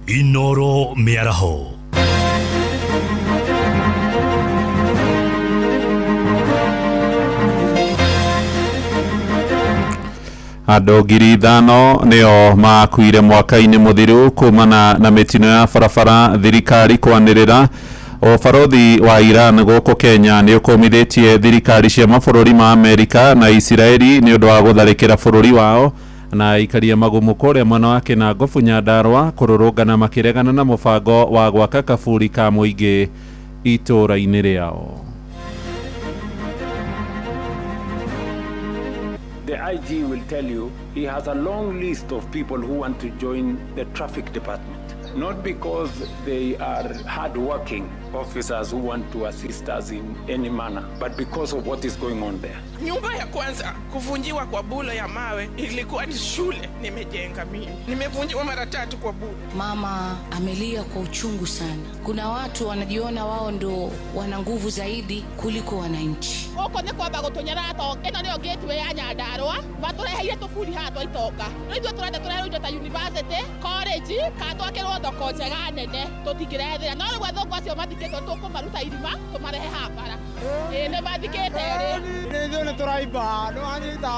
Inoro Mĩaraho. Andũ 5,000 nĩo makuire mwaka-inĩ mũthiru kumana na mĩtino ya barabara, thirikari kwanĩrĩra. Ũbarũthi wa Iran gũkũ Kenya nĩ ũkũmithĩtie thirikari cia mabũrũri ma Amerika na Isiraeli nĩ ũndũ wa gũtharĩkĩra bũrũri wao. Na aikaria magumu kũrĩa mwena wa Kĩnangobu Nyandarũa kũrũrũngana makĩregana na mũbango wa gwaka kaburi ka mũingĩ itũũra-inĩ rĩao. The IG will tell you he has a long list of people who want to join the traffic department. Not because they are hardworking officers who want to assist us in any manner, but because of what is going on there. Nyumba ya kwanza kuvunjiwa kwa bula ya mawe ilikuwa ni shule nimejenga mimi. Nimevunjiwa mara tatu kwa bula. Mama amelia kwa uchungu sana. Kuna watu wanajiona wao ndo wana nguvu zaidi kuliko wananchi. Gũkũ nĩ kwamba gũtũnyarara to ĩno nĩyo gateway ya Nyandarũa matũreheire tũburi haha twa itonga. Rĩu ithuĩ tũrenda tũreherwo indo ta university, college kana twakĩrwo thoko njega nene tũtingĩrethera. No rĩu athũngũ acio mathikĩtwo tũkũmaruta irima tũmarehe haha bara. Ĩĩ nĩ mathikĩte rĩ. Ithuĩ nĩ tũraimba nĩwanyita.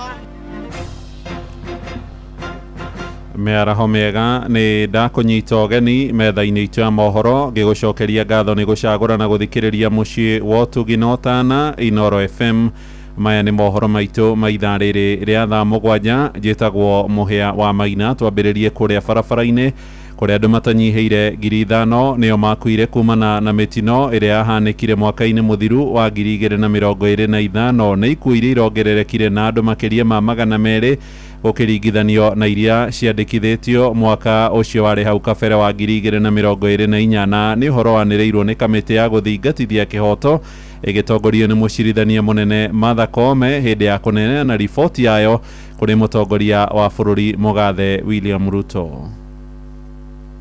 Mĩaraho mĩega, nĩ ndakũnyita ũgeni metha-inĩ itũ ya mohoro ngĩgũcokeria ngatho nĩ gũcagũra na gũthikĩrĩria mũciĩ wa ũtugi na ũtana Inoro FM. Maya nĩ mohoro maitũ ma ithaa rĩrĩ rĩa thaa 7. Njĩtagwo Mũhĩa wa Maina. Twambĩrĩrie kũrĩa barabara-inĩ kũrĩa andũ matanyihĩire 5,000 nĩo makuire kumana na mĩtino ĩrĩa yahanĩkire mwaka-inĩ mũthiru wa 2025. Nĩ ikuũ iria irongererekire na andũ makĩria ma 200 gũkĩringithanio na iria ciandĩkithĩtio mwaka ũcio warĩ hau kabere wa 2024, na nĩ ũhoro wanĩrĩirwo nĩ kamĩtĩ ya gũthingatithia kĩhoto ĩgĩtongorio nĩ mũcirithania mũnene Martha Koome hĩndĩ ya kũneana riboti yayo kũrĩ mũtongoria wa bũrũri Mũgathe William Ruto.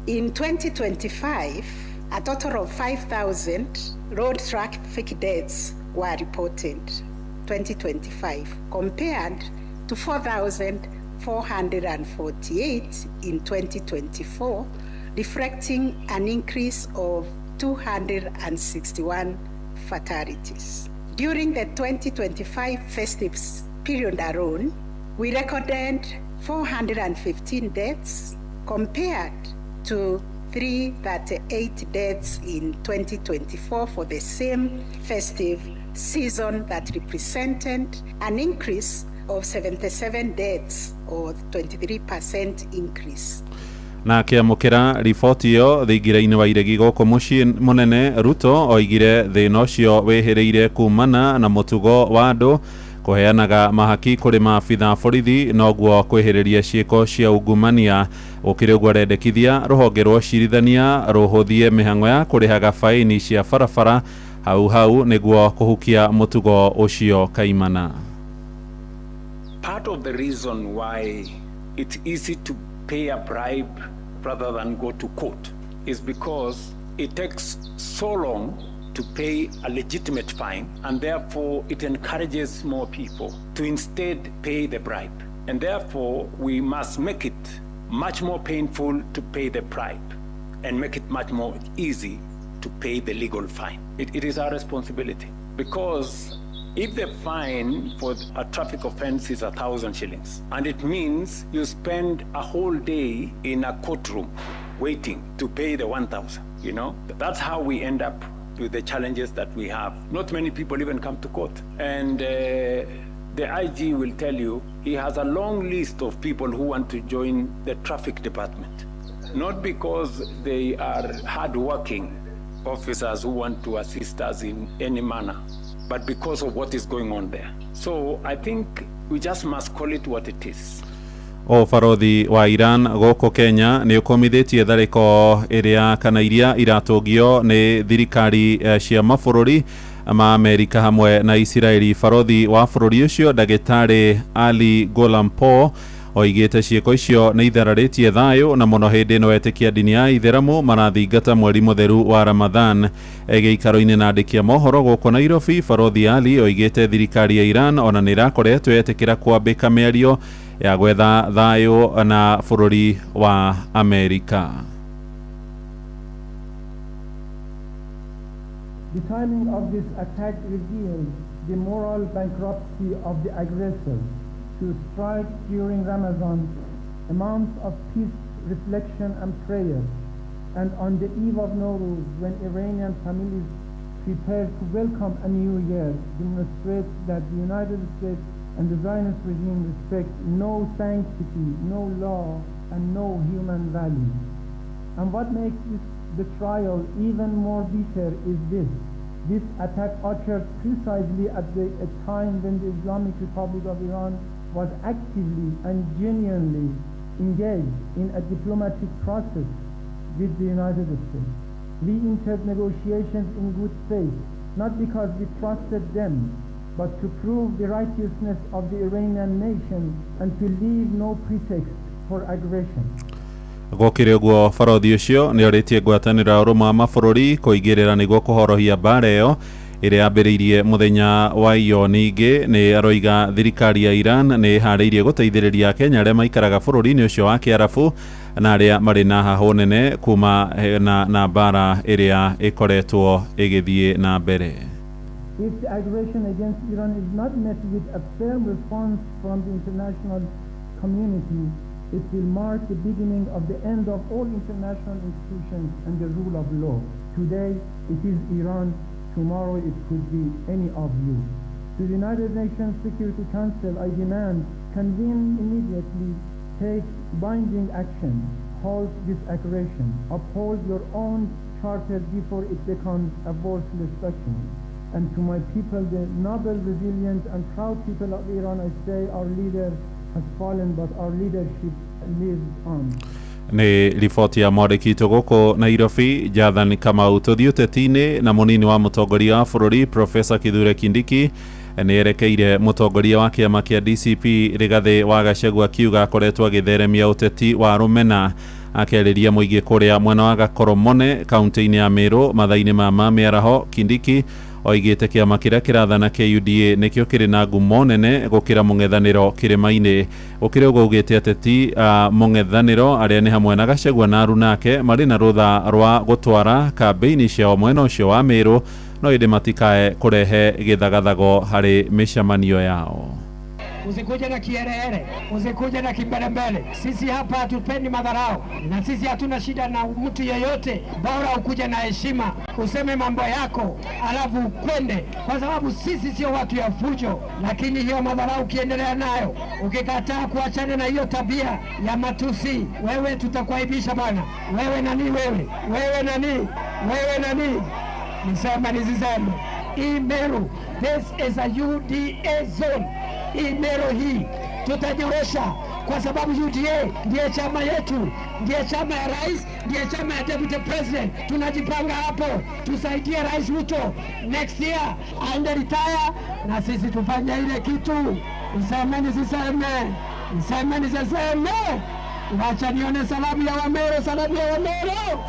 In 2025, a total of 5,000 road traffic deaths were reported. 2025, compared to 4,448 in 2024, reflecting an increase of 261 fatalities. During the 2025 festive period alone, we recorded 415 deaths compared to 338 deaths in 2024 for the same festive season, that represented an increase of 77 deaths or 23% increase. Na akĩamũkĩra riboti ĩyo thingira-inĩ wa iregi gũkũ mũciĩ mũnene, Ruto oigire thĩna ũcio wĩhĩrĩire kumana na mũtugo wa andũ kũheanaga mahaki kũrĩ maabitha borithi noguo kwĩhĩrĩria ciĩko cia ungumania. Gũkĩrĩ ũguo, arendekithia rũhonge rwa ũcirithania rũhũthie mĩhang'o ya kũrĩhaga baini cia barabara hau hau nĩguo kũhukia mũtugo ũcio kaimana. Part of the reason why it's easy to pay a bribe rather than go to court is because it takes so long to pay a legitimate fine, and therefore it encourages more people to instead pay the bribe. And therefore, we must make it much more painful to pay the bribe and make it much more easy to pay the legal fine. It is our responsibility, because if the fine for a traffic offense is 1,000 shillings, and it means you spend a whole day in a courtroom waiting to pay the 1,000, that's how we end up with the challenges that we have. Not many people even come to court. And the IG will tell you he has a long list of people who want to join the traffic department. Not because they are hardworking officers who want to assist us in any manner, but because of what is going on there. So I think we just must call it what it is. Ũbarothi wa Iran gũkũ Kenya nĩ ũkũmithĩtie tharĩko ĩrĩa kana iria iratũngio nĩ thirikari cia mabũrũri ma Amerika hamwe na Isiraeli. Barothi wa bũrũri ũcio ndagĩtarĩ Ali Gholampour oigĩte ciĩko icio nĩ ithararĩtie thayũ, na mũno hĩndĩ ĩno etĩkia ndini ya Ithĩramu marathingata mweri mũtheru wa Ramadhan. Gĩikaro-inĩ na andĩki a mohoro gũkũ Nairobi, Barothi Ali oigĩte thirikari ya Iran ona nĩ ĩrakoretwo yetĩkĩra kwambĩka mĩario ya gwetha thayũ na bũrũri wa Amerika. The timing of this attack reveals the moral bankruptcy of the aggressor. To strike during Ramadan, a month of peace, reflection and prayer, and on the eve of Nowruz, when Iranian families prepare to welcome a new year, demonstrates that the United States and the Zionist regime respect no sanctity, no law, and no human value. And what makes this betrayal even more bitter is this. This attack occurred precisely at a time when the Islamic Republic of Iran was actively and genuinely engaged in a diplomatic process with the United States. We entered negotiations in good faith, not because we trusted them, but to prove the righteousness of the Iranian nation and to leave no pretext for aggression. Gũkĩrĩ ũguo barothi ũcio nĩ orĩtie ngwatanĩro ya ũrũmwe wa mabũrũri kũingĩrĩra nĩguo kũhorohia mbara ĩyo ĩrĩa yambĩrĩirie mũthenya wa iyo. Ningĩ nĩ aroiga thirikari ya Iran nĩ ĩharĩirie gũteithĩrĩria Kenya arĩa maikaraga bũrũri-inĩ ũcio wa Kĩarabu na arĩa marĩ na hahũ nene kuma na mbara ĩrĩa ĩkoretwo ĩgĩthiĩ na mbere. If the aggression against Iran is not met with a firm response from the international community, it will mark the beginning of the end of all international institutions and the rule of law. Today it is Iran, tomorrow it could be any of you. To the United Nations Security Council, I demand convene immediately, take binding action, halt this aggression, uphold your own charter before it becomes a worthless document. And to my people, the noble, resilient, and proud people of Iran, I say our leader has fallen, but our leadership lives on. Nĩ riboti ya mwandĩki witũ gũkũ Nairobi Jathan Kamau. Tũthiĩ ũteti-inĩ na mũnini wa mũtongoria wa bũrũri Profesa Kithure Kindiki nĩ erekeire mũtongoria wa kĩama kĩa DCP Rigathĩ wa Gachagua akiuga akoretwo agĩtheremia ũteti wa rũmena. Akĩarĩria mũingĩ kũrĩa mwena wa Gakoromone kaunti-inĩ ya Meru mathaa-inĩ ma mĩaraho, Kindiki oigĩte kĩama kĩrĩa kĩrathana KUDA nĩkĩo kĩrĩ na ngumo nene gũkĩra mũng'ethanĩro kĩrĩma-inĩ. Gũkĩrĩ ũguo augĩte ateti mũng'ethanĩro arĩa nĩ hamwe na Gachagua na arunake marĩ na rũtha rwa gũtwara kambĩini ciao mwena ũcio wa Meru, no ĩndĩ matikae kũrehe gĩthagathago harĩ mĩcemanio yao. Usikuje na kiherehere, usikuje na kimbelembele. Sisi hapa hatupendi madharau, na sisi hatuna shida na mtu yeyote. Bora ukuje na heshima, useme mambo yako alafu ukwende, kwa sababu sisi sio watu ya fujo. Lakini hiyo madharau ukiendelea nayo, ukikataa kuachana na hiyo tabia ya matusi, wewe tutakuaibisha bwana. Wewe nani wewe? Wewe nani? Wewe nani? Niseme nisiseme? Hii Meru, this is a UDA zone. Hii Meru hii tutanyorosha, kwa sababu UDA ndiye chama yetu, ndiye chama ya rais, ndiye chama ya deputy president. Tunajipanga hapo, tusaidie Rais Ruto next year aende retire, na sisi tufanye ile kitu. Niseme nisiseme? Niseme nisiseme? Wacha nione salamu ya Wameru, salamu ya Wameru.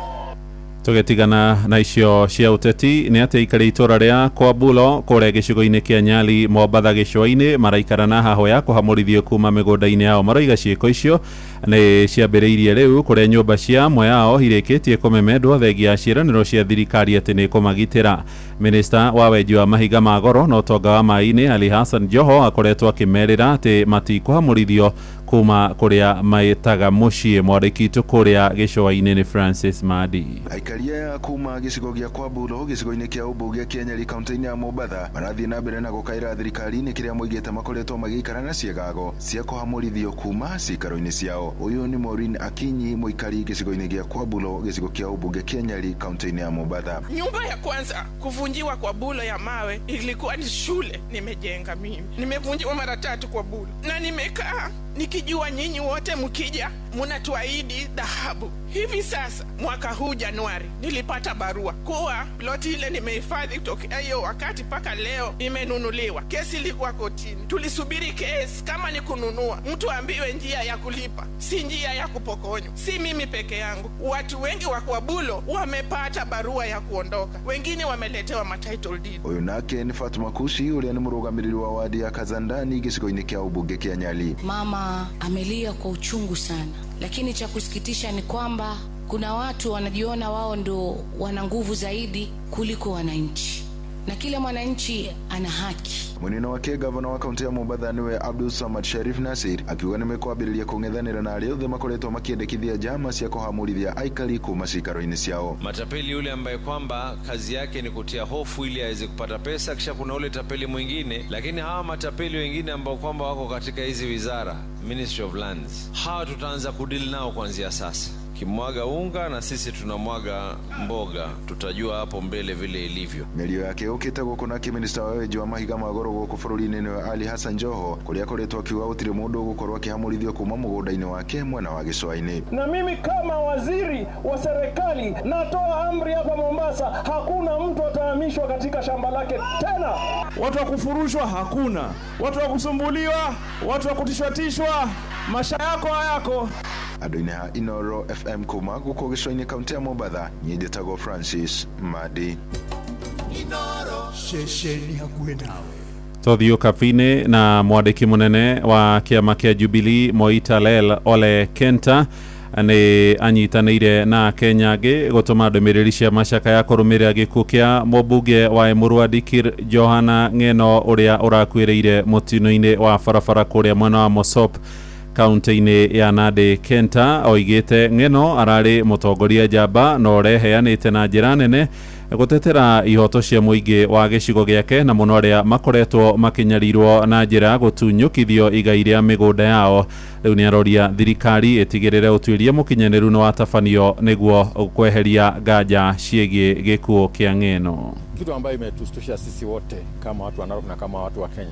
Tũgĩtigana na icio cia ũteti nĩ atĩ aikari itũra rĩa Kwambulo kũrĩa gĩcigo-inĩ kĩa Nyali Mombatha gĩcũa-inĩ maraikara na hahũ ya kũhamũrithio kuma mĩgũnda-inĩ yao. Maroiga ciĩko icio nĩ ciambĩrĩirie rĩu kũrĩa nyũmba cia amwe ao irĩkĩtie kũmemendwo thengia ya ciĩranĩro cia thirikari atĩ nĩ kũmagitĩra. Minista wa wenji wa mahiga ma goro na ũtonga wa maĩ-inĩ Ali Hassan Joho akoretwo akĩmerĩra atĩ matikũhamũrithio kuma kũrĩa maĩtaga mũciĩ. Mwandĩki witũ kũrĩa gĩcũa-inĩ nĩ Francis Madi. Aikari aya kuma gĩcigo gĩa Kwambulo gĩcigo-inĩ kĩa ũmbunge kĩa Nyeri kaunti-inĩ ya Mombatha marathiĩ na mbere na gũkaĩra thirikari nĩ kĩrĩa moigĩte makoretwo magĩikara na ciĩgago cia kũhamũrithio kuma ciikaro-inĩ ciao. Ũyũ nĩ Maureen Akinyi, mũikari gĩcigo-inĩ gĩa Kwambulo gĩcigo kĩa ũmbunge kĩa Nyeri kaunti-inĩ ya Mombatha. Nyumba ya kwanza kuvunjiwa kwa bulo ya mawe ilikuwa ni shule nimejenga mimi. Nimevunjiwa mara tatu kwa bulo, na nimekaa nikijua nyinyi wote mkija mnatuahidi dhahabu. Hivi sasa mwaka huu Januari nilipata barua kuwa ploti ile nimehifadhi kutokea hiyo wakati mpaka leo imenunuliwa. Kesi ilikuwa kotini, tulisubiri kesi kama ni kununua, mtu ambiwe njia ya kulipa, si njia ya kupokonywa. Si mimi peke yangu, watu wengi wa Kwabulo wamepata barua ya kuondoka, wengine wameletewa ma title deed. Ũyũ nake nĩ Fatuma Kushi ũrĩa nĩ mũrũgamĩrĩri wa wadi ya Kazandani gĩcigo-inĩ kĩa ũmbunge kĩa Nyali. Mama amelia kwa uchungu sana, lakini cha kusikitisha ni kwamba Kuna watu wanajiona wao ndo wana nguvu zaidi kuliko wananchi, na kila mwananchi ana haki. Mwena-inĩ wake, gavana wa kaunti ya Mombatha nĩwe Abdul Samad Sharif Nasir akiuga nĩmekwambĩrĩria kũng'ethanĩra na arĩa othe makoretwo makĩendekithia njama cia kũhamũrithia aikari kuma ciikaro-inĩ ciao. Matapeli yule ambaye kwamba kazi yake ni kutia hofu ili aweze kupata pesa, kisha kuna ule tapeli mwingine. Lakini hawa matapeli wengine ambao kwamba wako katika hizi wizara, Ministry of Lands, hawa tutaanza kudeal nao kuanzia sasa. Kimwaga unga na sisi tunamwaga mboga, tutajua hapo mbele vile ilivyo. Mĩario yake yũkĩte gũkũ nake minista wa wenji wa mahiga ma goro gũkũ bũrũri-inĩ nĩwe Ali Hassan Joho, kũrĩa akoretwo akiuga gũtirĩ mũndũ ũgũkorwo akĩhamũrithio kuma mũgũnda-inĩ wake mwena wa gĩcũa-inĩ. Na mimi kama waziri wa serikali natoa amri hapa Mombasa, hakuna mtu atahamishwa katika shamba lake tena. Watu wa kufurushwa hakuna, watu wa kusumbuliwa, watu wa kutishwatishwa, maisha yako hayako. Andũ-inĩ ha Inoro FM kuma gũkũ gĩcũa-inĩ, kaunti ya Mombatha, niĩ njĩtagwo Francis Madi. Ceceni hakuhĩ nawe. Tũthiĩ ũkabi-inĩ na mwandĩki mũnene wa kĩama kĩa Jubilee Moitalel Ole Kenta nĩ anyitanĩire na Kenya angĩ gũtũma ndũmĩrĩri cia macaka ya kũrũmĩrĩra gĩkuũ kĩa mũmbunge wa Emurua Dikirr Johana Ng'eno, ũrĩa ũrakuĩrĩire mũtino-inĩ wa barabara kũrĩa mwena wa Mosop, kaunti-inĩ ya Nandi. Kenta oigĩte Ng'eno ararĩ mũtongoria njamba na ũreheanĩte na njĩra nene gũtetera ihoto cia mũingĩ wa gĩcigo gĩake, na mũno arĩa makoretwo makĩnyarirwo na njĩra ya gũtunyũkithio igai rĩa mĩgũnda yao. Rĩu nĩ aroria thirikari ĩtigĩrĩre ũtuĩria mũkinyanĩru nĩ watabanio nĩguo kweheria nganja ciĩgiĩ gĩkuũ kĩa Ng'eno. Kitu ambayo imetustusha sisi wote kama watu wa Narok na kama watu wa Kenya.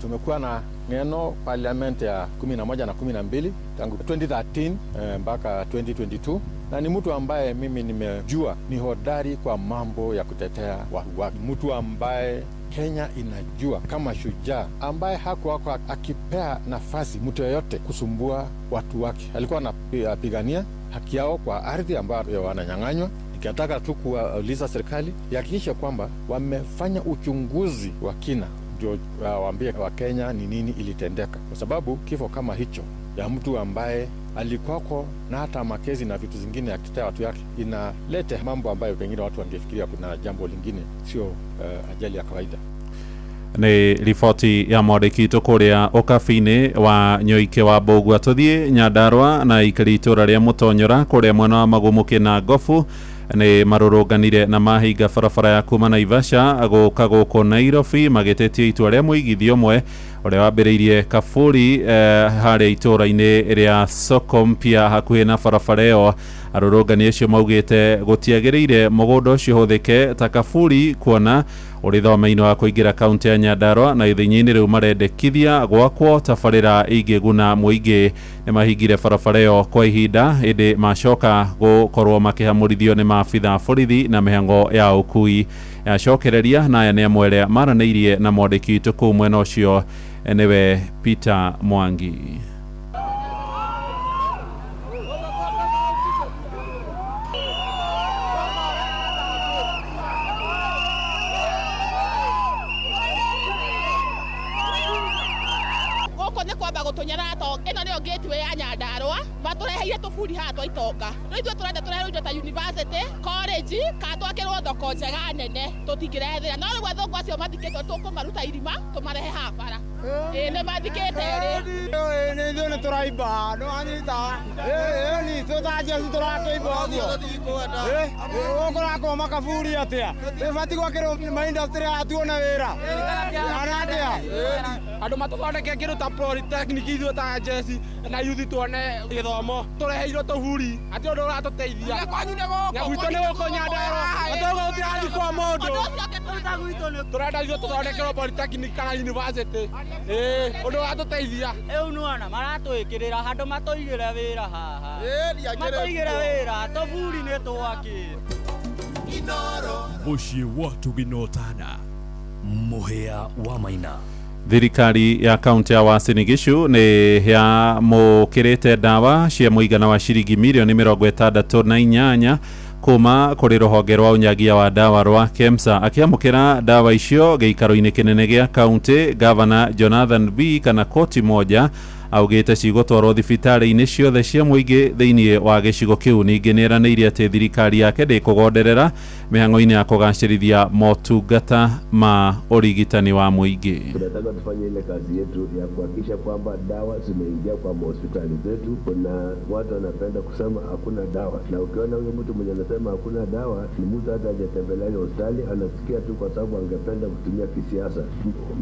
Tumekuwa na Ng'eno parliament ya 11 na 12 tangu 2013 mpaka 2022, na ni mtu ambaye mimi nimejua ni hodari kwa mambo ya kutetea watu wake, mtu ambaye Kenya inajua kama shujaa ambaye hakuwa akipea nafasi mtu yeyote kusumbua watu wake. Alikuwa anapigania haki yao kwa ardhi ambayo wananyang'anywa. Nikataka tu kuwauliza serikali ihakikishe kwamba wamefanya uchunguzi wa kina, ndio waambie Wakenya ni nini ilitendeka, kwa sababu kifo kama hicho ya mtu ambaye alikuwako na hata makezi na vitu zingine akitetea watu yake inalete mambo ambayo pengine watu wangefikiria kuna jambo lingine, sio ajali ya kawaida. Nĩ riboti ya mwandĩki witũ kũrĩa ũkabi-inĩ wa Nyoike wa Mbũgua. Tũthiĩ Nyandarũa na ikari itũra rĩa Mũtonyora kũrĩa mwena wa Magũmũkĩ na Ngobu nĩ marũrũnganire na mahinga barabara ya kuma Naivasha gũka gũkũ Nairobi, magĩtetia itua rĩa mũigithia ũmwe ũrĩa wambĩrĩirie kaburi harĩa itũra-inĩ rĩa Soko Mpya hakuhĩ na barabara ĩyo. Arũrũngani acio maugĩte gũtiagĩrĩire mũgũnda ũcio ũhũthĩke ta kaburi, kuona ũrĩ thome-inĩ wa kũingĩra kaunti ya Nyandarũa, na ithenya-inĩ rĩu marendekithia gwakwo tabarĩra ingĩguna mũingĩ. Nĩ mahingire barabara ĩyo kwa ihinda, ĩndĩ macoka gũkorwo makĩhamũrithio nĩ maabitha borithi na mĩhang'o ya ũkui yacokereria. Na aya nĩ amwe arĩa maranĩirie na mwandĩki witũ kũu mwena ũcio, nĩwe Peter Mwangi. Gũkũ nĩ kwamba gũtũnyarara, to ĩno nĩyo gateway ya Nyandarũa, matũreheire tũburi haha twa itonga. Rĩu ithuĩ tũrenda tũreherwo indo ta university, college, kana twakĩrwo thoko njega nene, tũtingĩrethera. No rĩu athũngũ acio mathikĩtwo, tũkũmaruta irima tũmarehe haha bara. Ĩĩ, nĩ mathikĩte rĩ. Nĩ ithuĩ nĩ tũraimba, nĩ wanyita? Ĩni twĩ ta njeci tũrakĩimba ũguo. Gũkũ makaburi atĩa? Ĩbatiĩ gwakĩrwo maindustry haha tuone wĩra. Kana atĩa? Andũ matũthondeke kĩndũ ta polytechnic, ithuĩ ta njeci na yuthi tuone gĩthomo. Tũreheirwo tũburi, atĩ ũndũ ũratũteithia. Na gwitũ nĩ gũkũ Nyandarũa, gũtirĩ gũtirathiĩ kwa mũndũ. Tũrenda ithuĩ tũthondekerwo polytechnic kana university. Ũndũ ũratũteithia. Rĩu nĩwona maratwĩkĩrĩra handũ matũigĩre wĩra haha, matũigĩre wĩra, tũburi nĩ twakĩ. Mũciĩ wa ũtugi na ũtana, Mũhĩa wa Maina. Thirikari ya kaunti ya Uasin Gishu nĩ yamũkĩrĩte ndawa cia mũigana wa ciringi mirioni 68 kuma kũrĩ rũhonge rwa ũnyagia wa ndawa rwa KEMSA. Akĩamũkĩra ndawa icio gĩikaro-inĩ kĩnene gĩa kaunti, Gavana Jonathan B kana koti moja Augĩte cigũtwarwo thibitarĩ-inĩ ciothe cia mũingĩ thĩinĩ wa gĩcigo kĩu. Ningĩ nĩeranĩire atĩ thirikari yake ndĩkũgonderera mĩhang'o-inĩ ya kũgacĩrithia motungata ma ũrigitani wa mũingĩ. Tunataka tufanye ile kazi yetu ya kuhakikisha kwamba dawa zimeingia kwa mahospitali zetu. Kuna watu wanapenda kusema hakuna dawa, na ukiona huyo mtu mwenye anasema hakuna dawa ni mtu hata hajatembelea hiyo hospitali, anasikia tu kwa sababu angependa kutumia kisiasa.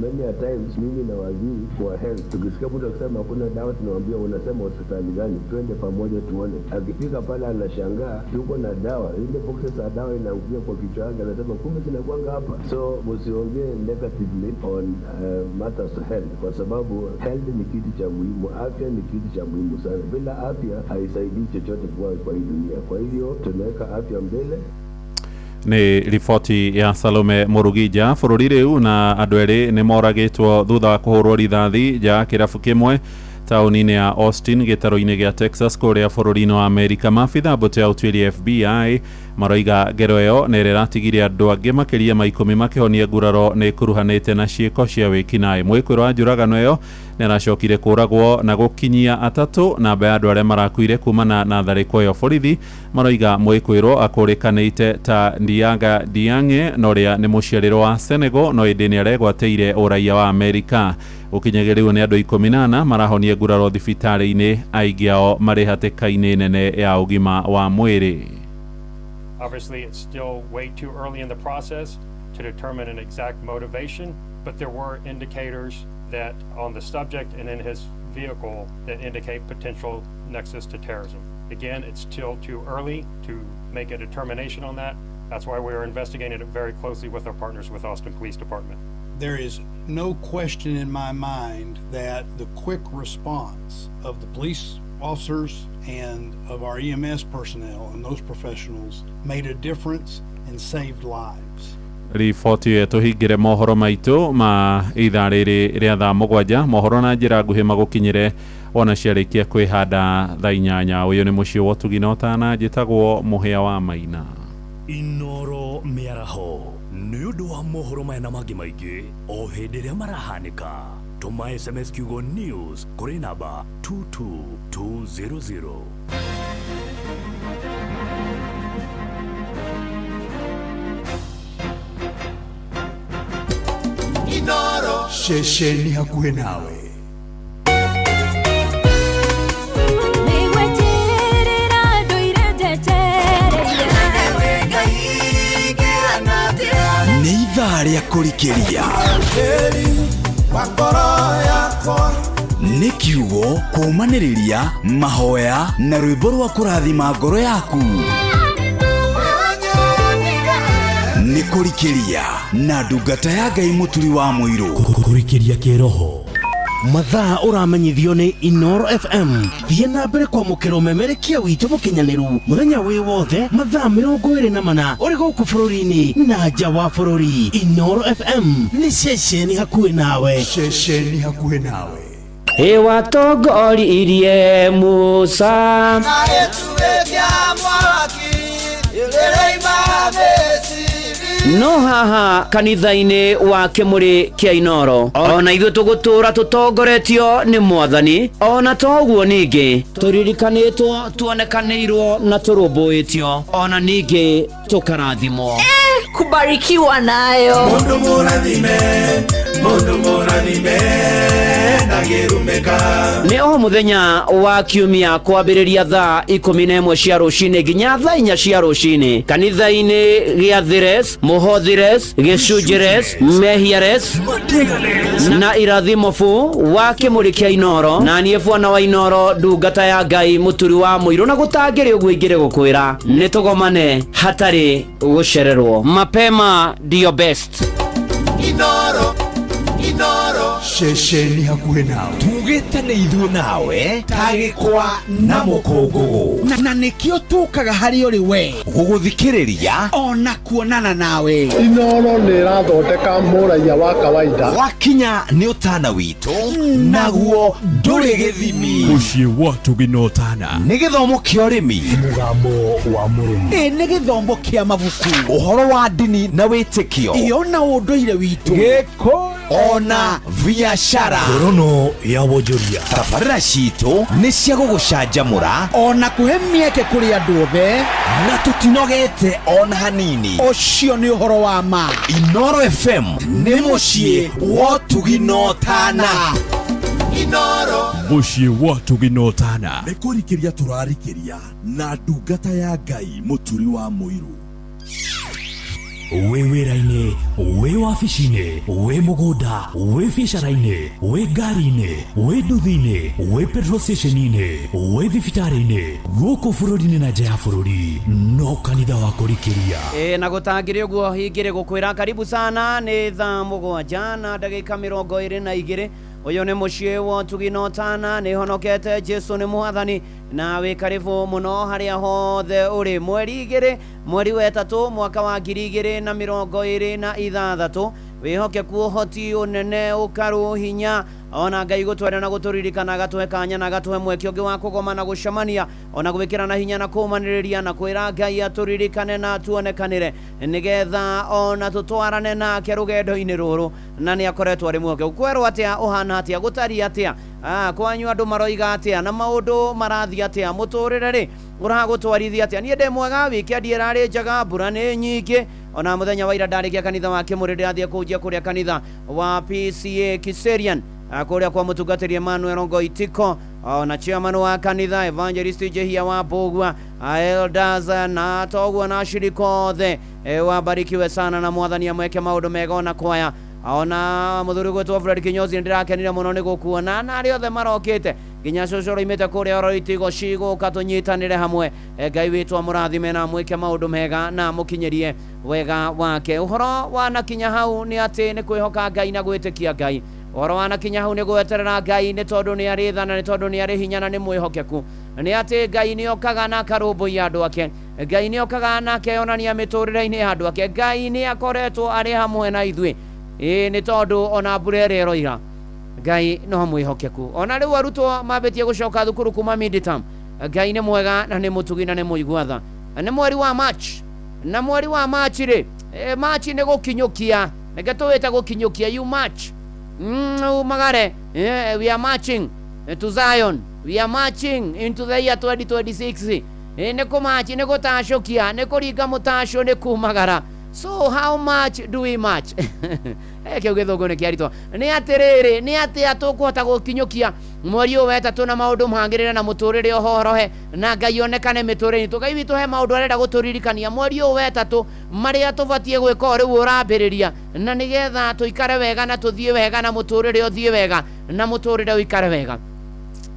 Many a times mimi na waziri wa health tukisikia mtu akisema hakuna dawa, tunamwambia unasema hospitali gani? Twende pamoja tuone. Akifika pale anashangaa tuko na dawa, ile boxes za dawa inaangukia kwa kichwa yake, anasema kumbe zinakuanga hapa. So msiongee negatively on matters of health, kwa sababu health ni kitu cha muhimu, afya ni kitu cha muhimu sana. Bila afya haisaidii chochote kwa hii dunia. Kwa hivyo tunaweka afya mbele. Nĩ riboti ya Salome Mũrugija. Bũrũri rĩu na andũ erĩ nĩ moragĩtwo thutha wa kũhũrwo rithathi nja ya kĩrabu kĩmwe taũni-inĩ ya Austin gĩtarũ-inĩ gĩa Texas kũrĩa bũrũri-inĩ wa Amerika. Maabitha mbũtũ ya ũtuĩria FBI maroiga ngero ĩyo na ĩrĩa ĩratigire andũ angĩ makĩria ma 10 makĩhonia nguraro nĩ ĩkuruhanĩte na ciĩko cia wĩkinaĩ. Mwĩkũĩrwo wa njũragano ĩyo nĩ aracokire kũragwo na gũkinyia 3 namba ya andũ arĩa marakuire kumana na tharĩko ĩyo. Borithi maroiga mwĩkũĩrwo akũrĩkanĩte ta Ndiaga Diange na ũrĩa nĩ mũciarĩrwo wa Senegal no ĩndĩ nĩ aregwatĩire ũraiya wa Amerika. Gũkinyagia rĩu nĩ andũ 14 marahonia nguraro thibitarĩ-inĩ, aingĩ ao marĩ hatĩka-inĩ nene ya ũgima wa mwĩrĩ. Obviously, it's still way too early in the process to determine an exact motivation, but there were indicators that on the subject and in his vehicle that indicate potential nexus to terrorism. Again, it's still too early to make a determination on that. That's why we are investigating it very closely with our partners with Austin Police Department. There is no question in my mind that the quick response of the police officers and of our EMS personnel and those professionals made a difference and saved lives. Riboti ĩyo tũhingĩre mohoro maitũ ma ithaa rĩrĩ rĩa thaa 7. Mohoro na njĩra nguhĩ magũkinyĩre wona ciarĩkia kwĩhanda thaa 8. Ũyũ nĩ mũciĩ wa ũtugi na ũtana, njĩtagwo Mũhĩa wa Maina. Inoro mĩaraho nĩ ũndũ wa mohoro maya na mangĩ maingĩ o hĩndĩ ĩrĩa marahanĩka. Tũma SMS kiugo news kũrĩ namba 22200. Inoro ceceni hakuhĩ nawe. Nĩ ithaa rĩa kũrikĩria, nĩ kiugo kũũmanĩrĩria, mahoya na rwĩmbo rwa kũrathima ngoro yaku. Nĩ kũrikĩria na ndungata ya Ngai Mũturi wa Mũirũ. Kũrikĩria kĩroho. Mathaa ũramenyithio nĩ Inoro FM. Thiĩ na mbere kwamũkĩra ũmemerekia witũ mũkinyanĩru mũthenya wĩ wothe mathaa 24 ũrĩ gũkũ bũrũri-inĩ na nja wa bũrũri. Inoro FM nĩ ceceni hakuhĩ nawe. Ceceni hakuhĩ nawe. Ĩwatongoririe Musa no haha kanitha-inĩ wa kĩmũrĩ kĩa Inoro ona ithuĩ tũgũtũra tũtongoretio nĩ Mwathani. Ona toguo ningĩ tũririkanĩtwo, tuonekanĩirwo na tũrũmbũĩtio, ona ningĩ tũkarathimwo. Kubarikiwa nayo. Mundu mũrathime, mundu mũrathime ndangĩrumĩka. Nĩ o mũthenya wa kiumia kwambĩrĩria thaa 11 cia rũcinĩ nginya thaa 4 cia rũcinĩ kanitha-inĩ gĩa Thires, Mũhothires, Gĩcunjĩres, Mehiares na Irathimo fu wa kĩmũrĩ kĩa Inoro. Na niĩ bwana wa Inoro, ndungata ya Ngai Mũturi wa Mũirũ, na gũtangĩrĩ ũguo ingĩrĩ gũkwĩra nĩ tũgomane hatarĩ gũcererwo. Mapema ndio best. Inoro, Inoro ceceni hakuhĩ nawe. Tugĩte nĩ ithuĩ nawe ta gĩkwa na mũkũngũgũ, na nĩkĩo tũkaga harĩ ũrĩ we gũgũthikĩrĩria ona kuonana nawe. Inoro nĩ ĩrathondeka mũraiya wa kawaida. Wakinya nĩ ũtana witũ naguo ndũrĩ gĩthimi. Mũciĩ wa ũtugi na ũtana nĩ gĩthomo kĩa ũrĩmi, mũgambo wa mũrĩmi, nĩ gĩthomo kĩa mabuku, ũhoro wa ndini na wĩtĩkio, iyo na ũndũire witũ, Gĩkũyũ Ona biacara. Ngorono ya wonjoria. Tabarĩra citũ nĩ cia gũgũcanjamũra ona kũhe mĩeke kũrĩ andũ othe, na tũtinogete ona hanini. Ũcio nĩ ũhoro wa ma. Inoro FM nĩ mũciĩ wa ũtugi na ũtana. Inoro. Mũciĩ wa ũtugi na ũtana. Nĩ kũrikĩria tũrarikĩria na ndungata ya Ngai Mũturi wa Mũirũ. Wĩ wĩra-inĩ, wĩ wabici-inĩ, wĩ mũgũnda, wĩ biacara-inĩ, wĩ ngari-inĩ, wĩ nduthi-inĩ, wĩ petrol station-inĩ, wĩ thibitarĩ-inĩ, gũkũ bũrũri-inĩ na nja ya bũrũri, no kanitha wa kũrikĩria. Ĩ na gũtangĩrĩ ũguo hingĩrĩ gũkwĩra karibu sana. Nĩ thaa 7 na ndagĩka 22. Ũyũ nĩ mũciĩ wa ũtugi na ũtana. Nĩ honokete, Jesu nĩ mwathani, na wĩ karibu mũno harĩa hothe ũrĩ. Mweri 2 mweri wa 3 mwaka wa 2026. Wĩhokeku, ũhoti, ũnene, ũkaru, hinya, ona Ngai gũtwenda na gũtũririkana, agatũhe kanya na agatũhe mweke ũngĩ wa kũgoma na gũcemania, ona gwĩkĩra na hinya na kũmanĩrĩria na kwĩra Ngai atũririkane na atuonekanĩre, nĩgetha ona tũtwarane nake rũgendo-inĩ rũrũ, na nĩ akoretwo arĩ mwĩhokeku. Kwerwo atĩa, ũhana atĩa, gũtariĩ atĩa, kwanyu andũ maroiga atĩa, na maũndũ marathiĩ atĩa, mũtũrĩre rĩ ũragũtwarithia atĩa? Niĩ ndĩ mwega, wikendi ĩrarĩ njega, mbura nĩ nyingĩ. Ona mũthenya wa ira ndarĩkia kanitha wa Kĩmũrĩ, ndĩrathiĩ kũhunjia kũrĩa kanitha wa PCA Kiserian, kũrĩa kwa mũtungatĩri Emmanuel Ngoitiko, ona chairman wa kanitha Evangelist Jehia wa Mbũgua, elders na toguo na ashirika othe, wabarikiwe sana na mwathani amweke maũndũ mega. Ona kwaya, ona mũthuri gwĩtwo Fred Kinyozi, nĩndĩrakenire mũno nĩ gũkuona, na arĩa othe marokĩte, nginya cũcũ ũroimĩte kũrĩa oroitigo cigũka tũnyitanĩre hamwe. Ngai witũ amũrathime na amwĩke maũndũ mega na amũkinyĩrie wega wake. Ũhoro wanakinya hau nĩ atĩ nĩ kwĩhoka Ngai na gwĩtĩkia Ngai. Ũhoro wanakinya hau nĩ gweterera Ngai, nĩ tondũ nĩ arĩ tha na nĩ tondũ nĩ arĩ hinya na nĩ mwĩhokeku. Nĩ atĩ Ngai nĩ okaga na akarũmbũiya andũ ake. Ngai nĩ okaga na akeyonania mĩtũrĩre-inĩ ya andũ ake. Ngai nĩ akoretwo arĩ hamwe na ithuĩ. Ĩĩ, nĩ tondũ ona mbura ĩrĩa ĩroira, Ngai no mwĩhokeku. Ona rĩu arutwo mambĩtie gũcoka thukuru kuma midterm, Ngai nĩ mwega na nĩ mũtugi na nĩ mũigua tha. Nĩ mweri wa March, na mweri wa March rĩ, March nĩ gũkinyũkia, reke tũwĩte gũkinyũkia. You march, umagare. We are marching to Zion, we are marching into the year 2026. Nĩ kũmachi, nĩ gũtacũkia, nĩ kũringa mũtacũ, nĩ kumagara. So how much do we march? Kĩu gĩthũngũ nĩ kĩaritũ. Nĩ atĩrĩrĩ, nĩ atĩa tũkũhota gũkinyũkia mweri ũyũ wetatũ na maũndũ mangĩrĩre na mũtũrĩre ũhorohe na Ngai onekane mĩtũrĩre itũ? Ngai witũ he maũndũ arenda gũtũririkania mweri ũyũ wetatũ, marĩa tũbatiĩ gwĩka o rĩu ũrambĩrĩria, na nĩgetha tũikare wega na tũthiĩ wega na mũtũrĩre ũthiĩ wega na mũtũrĩre ũikare wega.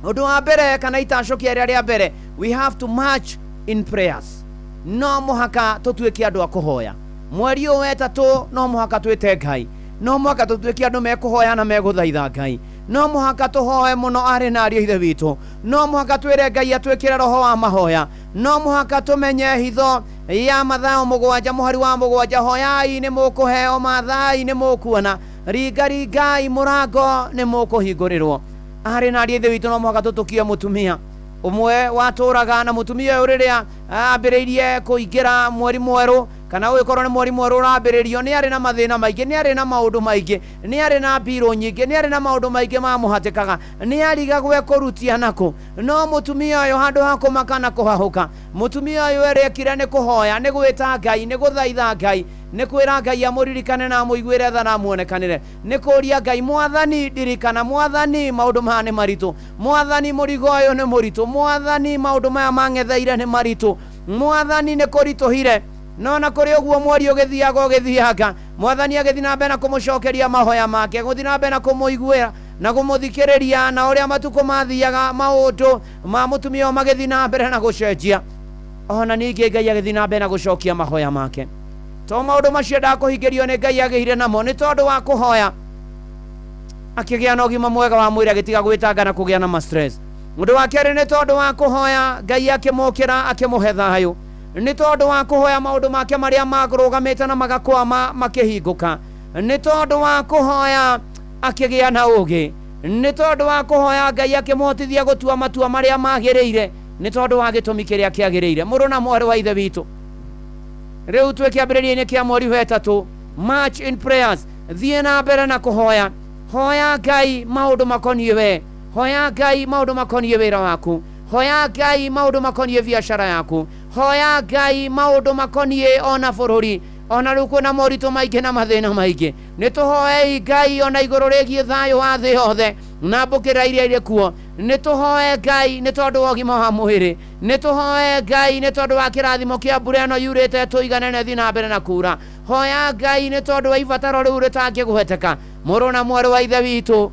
Ũndũ wa mbere kana itacũkia rĩrĩa rĩa mbere, we have to march in prayers. No mũhaka tũtuĩke andũ a kũhoya mweri ũyũ wetatũ. No mũhaka twĩte Ngai, no mũhaka tũtuĩke andũ mekũhoya na megũthaitha Ngai. No mũhaka tũhoe mũno, arĩ na ariũ a ithe witũ. No mũhaka twĩre Ngai atwĩkĩre roho wa mahoya. No mũhaka tũmenye hitho ya Mathayo 7 mũhari wa 7: "Hoyai nĩ mũkũheo, mathai nĩ mũkuona, ringaringai mũrango nĩ mũkũhingũrĩrwo." Arĩ na ariũ a ithe witũ, no mũhaka tũtũkie mũtumia ũmwe watũraga na mũtumia ũyũ rĩrĩa ambĩrĩirie kũingĩra mweri mwerũ, kana ũgĩkorwo nĩ mweri mwerũ ũrambĩrĩrio, nĩ arĩ na mathĩna maingĩ, nĩ arĩ na maũndũ maingĩ, nĩ arĩ na mbirũ nyingĩ, nĩ arĩ na maũndũ maingĩ mamũhatĩkaga, nĩ arigagwo ekũrutia nakũ. No mũtumia ũyũ, handũ ha kũmaka na kũhahũka, mũtumia ũyũ erekire nĩ kũhoya, nĩ gwĩta Ngai, nĩ gũthaitha Ngai, nĩ kwĩra Ngai amũririkane na amũiguĩre tha na amuonekanĩre, nĩ kũria Ngai: "Mwathani, ndirikana. Mwathani, maũndũ maya nĩ maritũ. Mwathani, mũrigo ũyũ nĩ mũritũ. Mwathani, maũndũ maya mang'etheire nĩ maritũ. Mwathani, nĩ kũritũhire." No na kũrĩ ũguo, mweri ũgĩthiaga ũgĩthianga, Mwathani agĩthiĩ na mbere na kũmũcokeria mahoya make, gũthiĩ na mbere na kũmũiguĩra na kũmũthikĩrĩria. Na ũrĩa matukũ mathiaga, maũndũ ma mũtumia ũyũ magĩthiĩ na mbere na gũcenjia. Ona ningĩ Ngai agĩthiĩ na mbere na gũcokia mahoya make, to maũndũ macio ndakũhingĩrio nĩ Ngai agĩire namo nĩ tondũ wa kũhoya. Akĩgĩa na ũgima mwega wa mwĩrĩ, agĩtiga gwĩtanga na kũgĩa na ma stress. Ũndũ wa kerĩ, nĩ tondũ wa kũhoya, Ngai akĩmũkĩra, akĩmũhe thayũ. Nĩ tondũ wa kũhoya, maũndũ make marĩa marũgamĩte na magakwama makĩhingũka. Nĩ tondũ wa kũhoya, akĩgĩa na ũũgĩ. Nĩ tondũ wa kũhoya, Ngai akĩmũhotithia gũtua matua marĩa magĩrĩire, nĩ tondũ wa gĩtũmi kĩrĩa kĩagĩrĩire. Mũrũ na mwarĩ wa ithe witũ, rĩu twĩ kĩambĩrĩria-inĩ kĩa mweri wa ĩtatũ. March in prayers, thiĩ na mbere na kũhoya. Hoya Ngai maũndũ makoniĩ we, hoya Ngai maũndũ makoniĩ wĩra waku, hoya Ngai maũndũ makoniĩ biacara yaku, hoya Ngai maũndũ makoniĩ ona bũrũri. Ona rĩu kwĩna moritũ maingĩ na mathĩna maingĩ, nĩ tũhoei Ngai ona igũrũ rĩgiĩ thayũ wa thĩ yothe na mbũkĩra iria irĩ kuo. Nĩ tũhoe Ngai nĩ tondũ wa ũgima wa mwĩrĩ, nĩ tũhoe Ngai nĩ tondũ wa kĩrathimo kĩa mbura ĩno yurĩte tũiganane thiĩ na mbere na kura. Hoya Ngai nĩ tondũ wa ibataro rĩu rĩtangĩgweteka. Mũrũ na mwarĩ wa ithe witũ,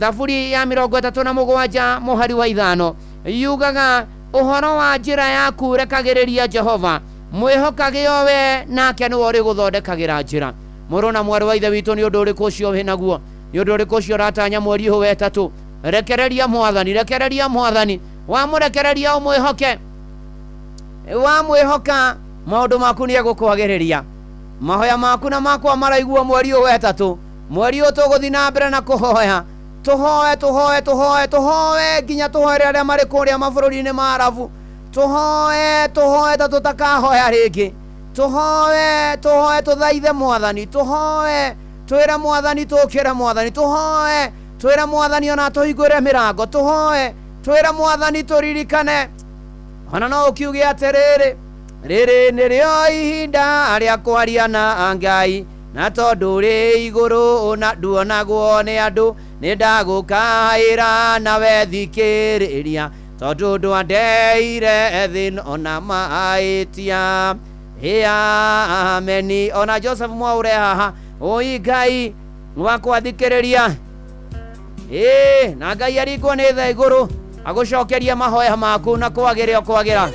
Thaburi ya 37 mũhari wa 5 yugaga, ũhoro wa njĩra yaku rekagĩrĩria Jehova, mwĩhokage o we nake nĩwe ũrĩgũthondekagĩra njĩra. Mũrũ na mwarĩ wa ithe witũ, nĩ ũndũ ũrĩkũ ũcio wĩnaguo? Nĩ ũndũ ũrĩkũ ũcio ũratanya mweri ũyũ wa ĩtatũ? Rekereria Mwathani, rekereria Mwathani. Wamũrekereria ũmwĩhoke, wamwĩhoka maũndũ maku nĩ egũkwagĩrĩria. Mahoya maku na makwa maraiguo mweri ũyũ wa ĩtatũ. Mweri ũyũ tũgũthiĩ na mbere na kũhoya, tũhoe tũhoe tũhoe tũhoe nginya tũhoere arĩa marĩ kũrĩa mabũrũri-inĩ ma Arabu. Tũhoe tũhoe ta tũtakahoya rĩngĩ, tũhoe tũhoe tũthaithe Mwathani, tũhoe twĩre Mwathani tũkĩre Mwathani, tũhoe twĩre Mwathani ona tũhingũre mĩrango, tũhoe twĩre Mwathani tũririkane. Ona no ũkiuge atĩrĩrĩ, rĩrĩ nĩrĩo ihinda rĩa kwaria na Ngai, na tondũ rĩ igũrũ na nduonagwo nĩ andũ, nĩ ndagũkaĩra nawe thikĩrĩria, tondũ ndwandeire thĩ ona mahĩtia. Ameni. Ona Joseph Mwaure haha, oi Ngai wakwa thikĩrĩria. Na Ngai arikwo nĩ tha igũrũ agũcokeria mahoya maku na kwagĩre o kwagĩra.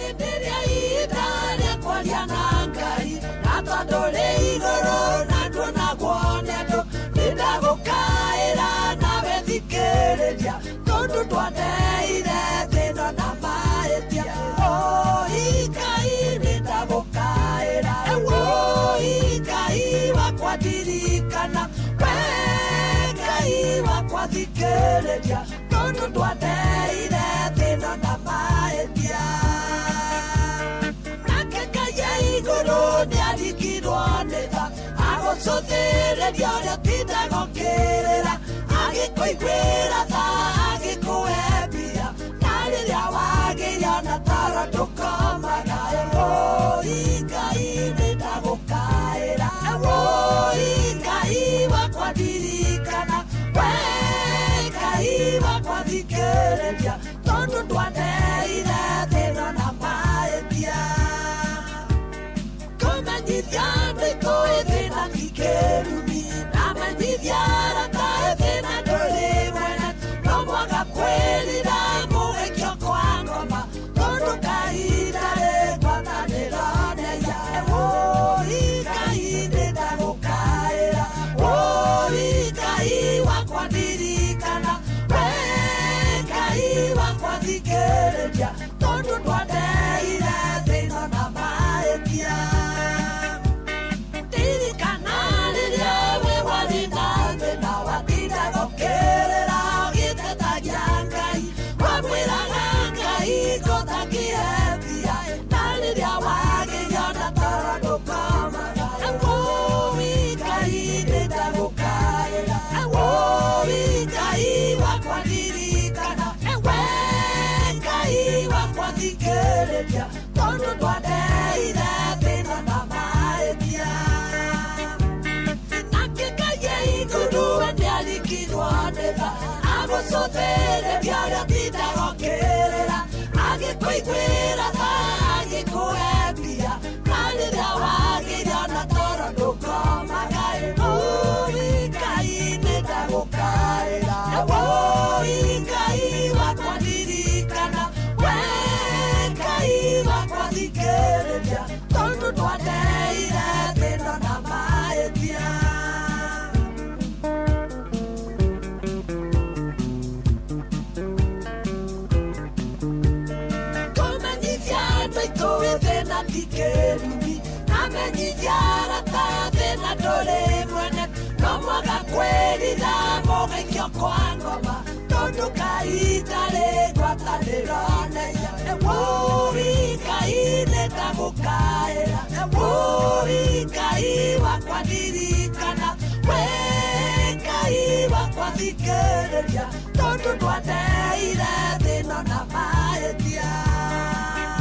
wakwa thikĩrĩria tondũ ndwateire thĩna na mahĩtia.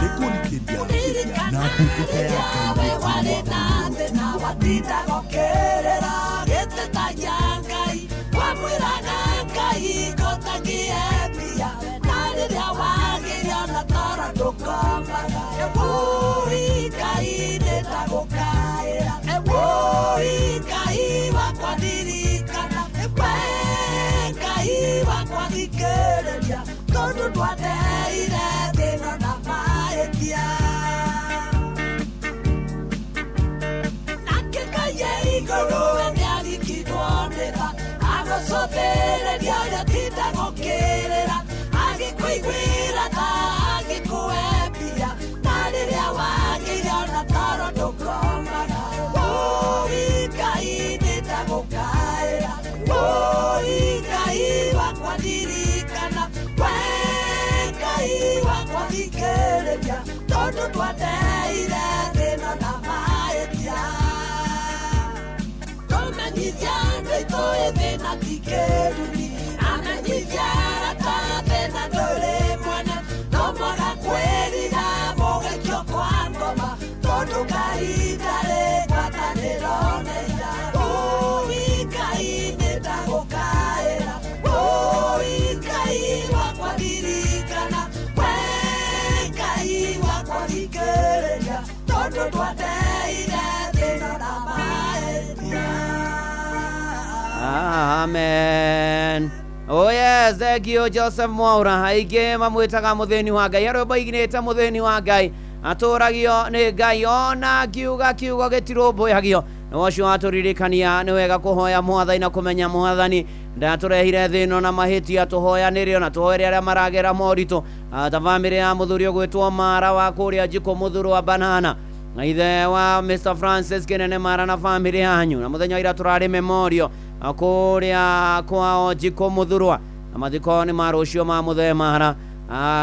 Nĩkũrikĩria na ndungata ya Ngai We warĩ na thĩna watindaga ũkĩrĩra gĩtetagia Ngai wamwĩraga Ngai ngotagie mbia na rĩrĩa wagĩire ona toro ndũkomaga. Ewũi Ngai nĩndagũkaĩra, ewũi Ngai wakwa ndirikana, ewe Ngai wakwa thikĩrĩria tondũ ndwateire thĩna na mahĩtia. Nake Ngai e igũrũ we nĩarikirwo nĩ tha agũcũthĩrĩria ũrĩa ũtindaga ũkĩrĩra agĩkũiguĩra tha agĩkũhe mbia na rĩrĩa wagĩire ona toro ndũkomaga. Wũi Ngai nĩndagũkaĩra, wũi Ngai wakwa ndirikana, we Ngai wakwa thikĩrĩria tondũ ndwateire thĩna na mahĩtia. Tũmenyithia andũ aitũ thĩna ti kĩrumi, amenyithia arata thĩna ndũrĩ mwene, no mwaga kwĩrira mũgaikio kwa ngoma tondũ Ngai ndarĩ ngwatanĩro na ira. Wũi Ngai nĩndagũkaĩra, wũi Ngai wakwa ndirikana, we Ngai wakwa thikĩrĩria tondũ ndwateire thĩna na mahĩtia. Amen. Oh yes, thank you Joseph Mwaura. Aingĩ mamwĩtaga mũthĩni wa Ngai. Arwĩmbo ignĩte mũthĩni wa Ngai. Atũragio nĩ Ngai ona ngiuga kiugo gĩtirũmbũyagio. Na ũcio watũririkania nĩ wega kũhoya Mwathani na kũmenya Mwathani ndatũrehire thĩna na mahĩtia tũhoyanĩre na tũhoere arĩa maragera moritũ ta bamĩrĩ ya mũthuri ũgwĩtwo Mara wa kũrĩa Njikũ mũthuru wa Banana na ithe wa Mr Francis Kĩnene Mara na bamĩrĩ yanyu na mũthenya wa ira tũrarĩ memorial kũrĩa kwao Njikũ mũthurwa na mathiko nĩ ma rũciũ ma mũthee Mara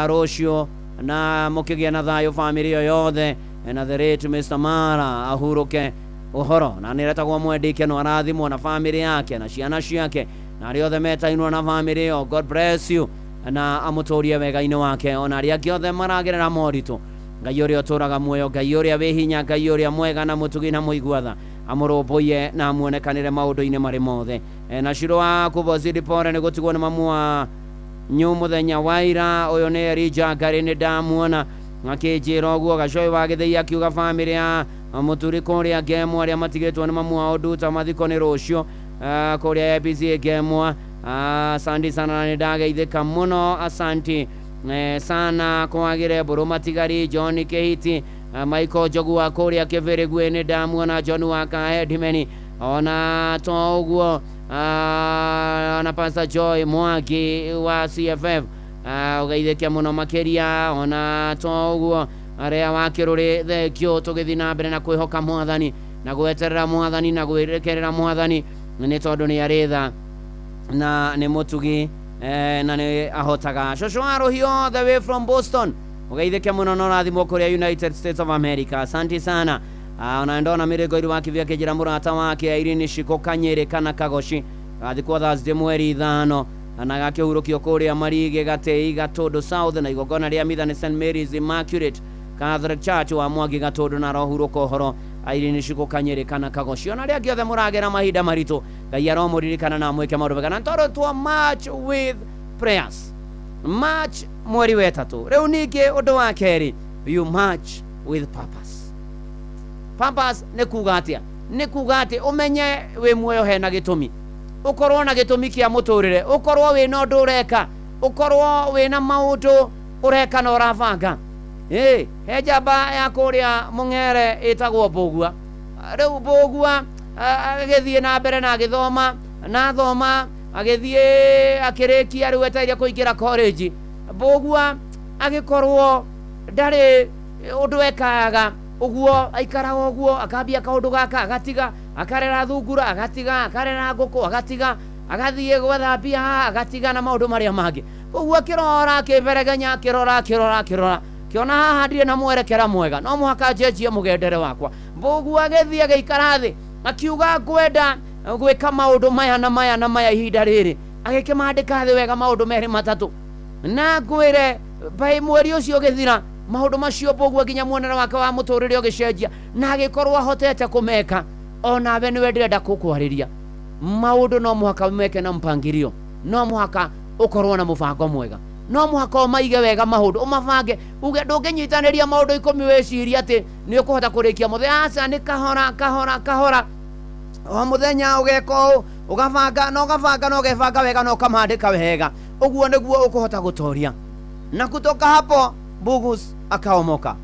rũciũ na mũkĩgĩa na thayũ bamĩrĩ ĩyo yothe na the late Mr Mara ahurũke ũhoro na nĩretagwo Mwendike no arathimwo na bamĩrĩ yake na ciana ciake na arĩa othe metainwo na bamĩrĩ ĩyo. God bless you na amũtũrie wega-inĩ wake ona arĩa angĩ othe maragerera moritũ. Ngai ũrĩa ũtũraga muoyo, Ngai ũrĩa wĩ hinya, Ngai ũrĩa mwega na mũtugi na mũigua tha amũrũmbũiye na amuonekanĩre maũndũ-inĩ marĩ mothe. Na Shiro wa Kubozidi pore nĩ gũtigwo nĩ mamu wa nyu mũthenya wa ira. Ũyũ nĩ Elijah Ngarĩ nĩ ndamuona akĩnjĩra ũguo. Gacoi wa Gĩthĩi akiuga bamĩrĩ ya mũturi kũrĩa Ngemwa arĩa matigĩtwo nĩ mamu wao Nduta mathiko nĩ rũciũ kũrĩa APC Ngemwa. Asante sana na nĩndageithĩka mũno, asanti sana kwagĩre mbũrũ matigari John Kĩhiti, Michael Njogu wa kũrĩa Kĩbĩrĩguĩ nĩ ndamuona, John wa Kahedimeni ona to ũguo na Pastor Joy Mwangi wa CFF ũgeithĩke mũno makĩria ona to ũguo arĩa wa Kĩrũrĩ thengio. Tũgĩthiĩ na mbere na kwĩhoka Mwathani na gweterera Mwathani na gwĩrekerera Mwathani nĩ tondũ nĩ arĩ tha na nĩ mũtugi na nĩ ahotaga. Cũcũ wa Rũhiũ the way from Boston ũgeithĩke mũno na ũrathimwo kũrĩa United States of America, asante sana. Ona ndona mĩrĩngo iru wa kĩbia akĩnjĩra mũrata wake Irene Shiko Kanyĩrĩ kana Kagoci gathikwo Thursday mweri 5 na gakĩhurũkio kũrĩa Marige Gatei Gatũndũ South na igongona rĩa mitha nĩ St Mary's Immaculate Catholic Church wa Mwangi Gatũndũ na arohurũka ũhoro Irene Shiko Kanyĩrĩ kana Kagoci. Ona arĩa angĩ othe mũragera mahinda maritũ Ngai aromũririkana na amwĩke maũndũ mega. Na tondũ twa march with prayers, march mweri wa ĩtatũ rĩu ningĩ ũndũ wa kerĩ, you march with purpose. Purpose nĩ kuga atĩa? Nĩ kuga atĩ ũmenye wĩ muoyo hena gĩtũmi, ũkorwo na gĩtũmi kĩa mũtũrĩre, ũkorwo wĩna ũndũ ũreka, ũkorwo wĩna maũndũ ũreka na ũrabanga. He njamba ya kũrĩa Mũng'ere ĩtagwo Mbũgua. Rĩu Mbũgua agĩthiĩ na mbere na agĩthoma na thoma agĩthiĩ akĩrĩkia rĩu etereire kũingĩra college. Mbũgua agĩkorwo ndarĩ ũndũ ekaga ũguo, aikaraga ũguo akambia kaũndũ gaka agatiga, akarera thungura agatiga, akarera ngũkũ agatiga, agathiĩ gwetha mbia haha agatiga na maũndũ marĩa mangĩ. Ũguo akĩrora akĩberegenya akĩrora akĩrora akĩrora kĩona haha ndirĩ na mwerekera mwega, no mũhaka njenjie mũgendere wakwa. Mbũgua agĩthiĩ agĩikara thĩ akiuga ngwenda gwĩka maũndũ maya na maya na maya ihinda rĩrĩ. Agĩkĩmandĩka thĩ wega maũndũ merĩ matatũ. Na ngwĩre bai mweri ũcio ũgĩthira maũndũ macio Mbũgua nginya muonere wake wa mũtũrĩre ũgĩcenjia na agĩkorwo ahotete kũmeka. Onawe nĩwe ndĩrenda gũkwarĩria. Maũndũ no mũhaka meke na mpangilio, no mũhaka ũkorwo na mũbango mwega, no mũhaka ũmaige wega maũndũ, ũmabange. Uge ndũngĩnyitanĩria maũndũ 10 wĩcirie atĩ nĩ ũkũhota kũrĩkia mũthenya. Aca, nĩ kahora kahora kahora, o mũthenya ũgeka ũũ, ũgabanga na ũgabanga na ũgebanga wega na ũkamandĩka wega. Ũguo nĩguo ũkũhota gũtoria. Na kutoka hapo Bugus akaomoka.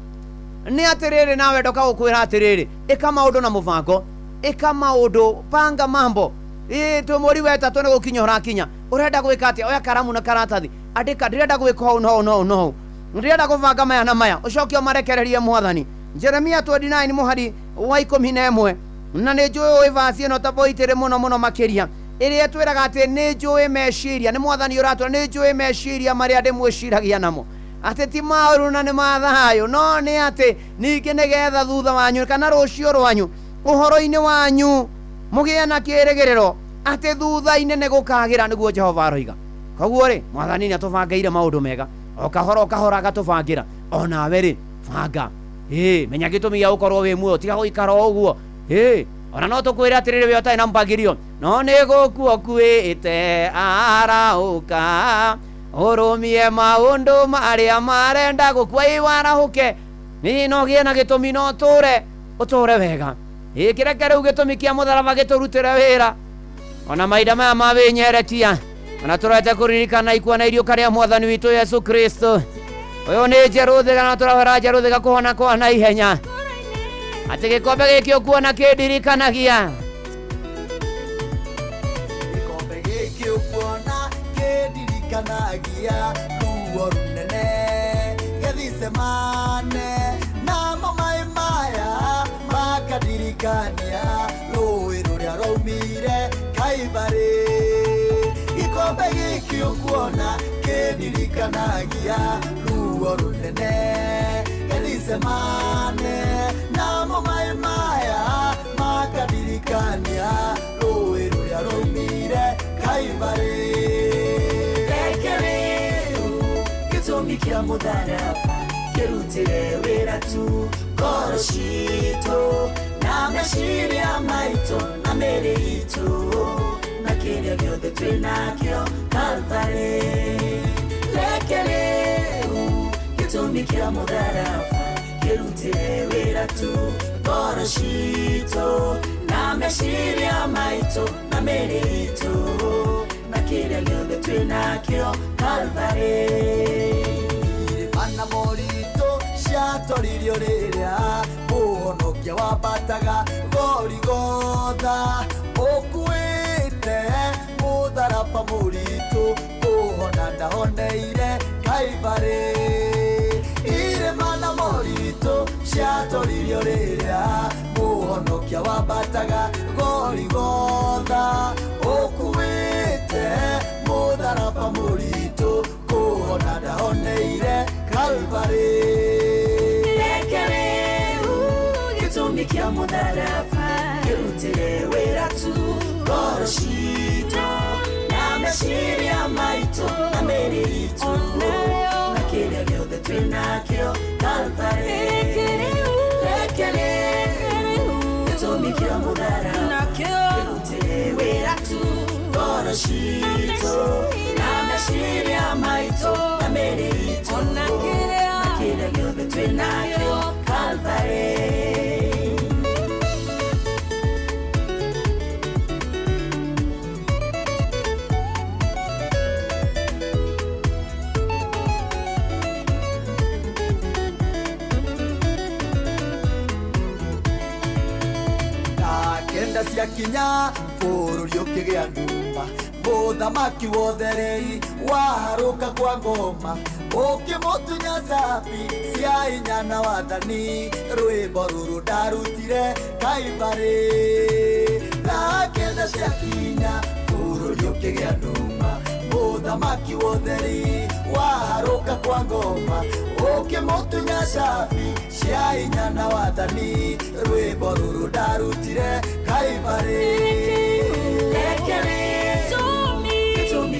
Nĩ atĩrĩrĩ, nawe ndoka gũkwĩra atĩrĩrĩ, ĩka maũndũ na mũbango, ĩka maũndũ, panga mambo. Ĩ twĩ mweri wa ĩtatũ nĩ gũkinya ũrakinya, ũrenda gwĩka atĩa? Oya karamu na karatathi, andĩka, ndĩrenda gwĩka ũũ na ũũ na ũũ na ũũ, ndĩrenda gũbanga maya na maya, ũcoke ũmarekererie Mwathani. Jeremia 29 mũhari wa 11, na nĩ njũĩ ũĩ vaci ĩno ta boitĩrĩ mũno mũno makĩria, ĩrĩa ĩtwĩraga atĩ nĩ njũĩ meciria, nĩ Mwathani ũratwĩra, nĩ njũĩ meciria marĩa ndĩmwĩciragia namo, atĩ ti maũru na nĩ ma thayũ, no nĩ atĩ ningĩ nĩgetha thutha wanyu kana rũciũ rwanyu ũhoro-inĩ wanyu mũgĩe na kĩĩrĩgĩrĩro atĩ thutha-inĩ nĩ gũkagĩra, nĩguo Jehova aroiga. Koguo rĩ, Mwathani nĩ atũbangĩire maũndũ mega, o kahora o kahora agatũbangĩra. Onawe rĩ, banga. Ĩ menya gĩtũmi gĩa gũkorwo wĩ muoyo, tiga gũikara o ũguo. Ĩ ona no tũkwĩre atĩrĩrĩ, we ũtarĩ na mpangilio, no nĩ gũkua ũkuĩte arahũka, ũrũmie maũndũ marĩa marenda gũkua, ĩ warahũke. Ĩ no gĩe na gĩtũmi, no ũtũre ũtũre wega. Ĩ kĩreke rĩu gĩtũmi kĩa mũtharaba gĩtũrutĩre wĩra. Ona mahinda maya ma wĩnyerekia, ona tũrete kũririkana ikua na iriũka rĩa Mwathani witũ Yesu Kristo. Ũyũ nĩ Njerũthĩga, na tũrahera Njerũthĩga kũhona kwa naihenya, atĩ gĩkombe gĩkĩ ũkuona kĩndirikanagia. Gĩkombe gĩkĩ ũkuona kĩndirikanagia ruo rũnene Gethsemane, namo maĩ maya makandirikania rũĩ rũrĩa rwaumire Kaibarĩ. Gĩkombe gĩkĩ ũkuona kĩndirikanagia ruo rũnene Gethsemane, namo maĩ maya makandirikania rũĩ rũrĩa rwaumire Kaibarĩ. Reke rĩu gĩtũmi kĩa mũtharaba kĩrutĩre wĩra tu ngoro citũ na meciria maitũ na mĩĩrĩ itũ na kĩrĩa gĩothe twĩ nakĩo Kalvarĩ. Reke rĩu gĩtũmi kĩa mũtharaba kĩrutĩre wĩra tu ngoro citũ na meciria maitũ na mĩĩrĩ itũ na kĩrĩa gĩothe twĩ nakĩo Kalvarĩ. Irĩma na moritũ ciatoririo rĩrĩa mũhonokia wambataga Gorigotha, ũkuĩte mũtharaba mũritũ kũhona ndahoneire Kaibarĩ. Irĩma na moritũ ciatoririo rĩrĩa mũhonokia wambataga Gorigotha, ũkuĩte mũtharaba mũritũ kũhona ndahoneire Kalvarĩ. Reke rĩu gĩtũmi kĩa mũtharaba kĩrutĩre wĩra tu ngoro citũ na meciria maitũ na mĩĩrĩ itũ na kĩrĩa gĩothe twĩ nakĩo Kalvarĩ. Reke rĩu gĩtũmi kĩa mũtharaba kĩrutĩre wĩra tu ngoro citũ na meciria maitũ na mĩĩrĩ itũ na kĩrĩa gĩothe twĩ nakĩo Kalvarĩ. Kenda ciakinya bũrũri ũkĩgĩa nduma, mũthamaki wothe waharũka kwa ngoma, ũkĩmũtunya cabi cia inya na wathani, rwĩmbo rũrũ ndarutire Kaibarĩ. Thaa kenda ciakinya bũrũri ũkĩgĩa nduma, mũthamaki wothe waharũka kwa ngoma, ũkĩmũtunya cabi cia inya na wathani, rwĩmbo rũrũ ndarutire Kaibarĩ. Reke rĩu gĩtũmi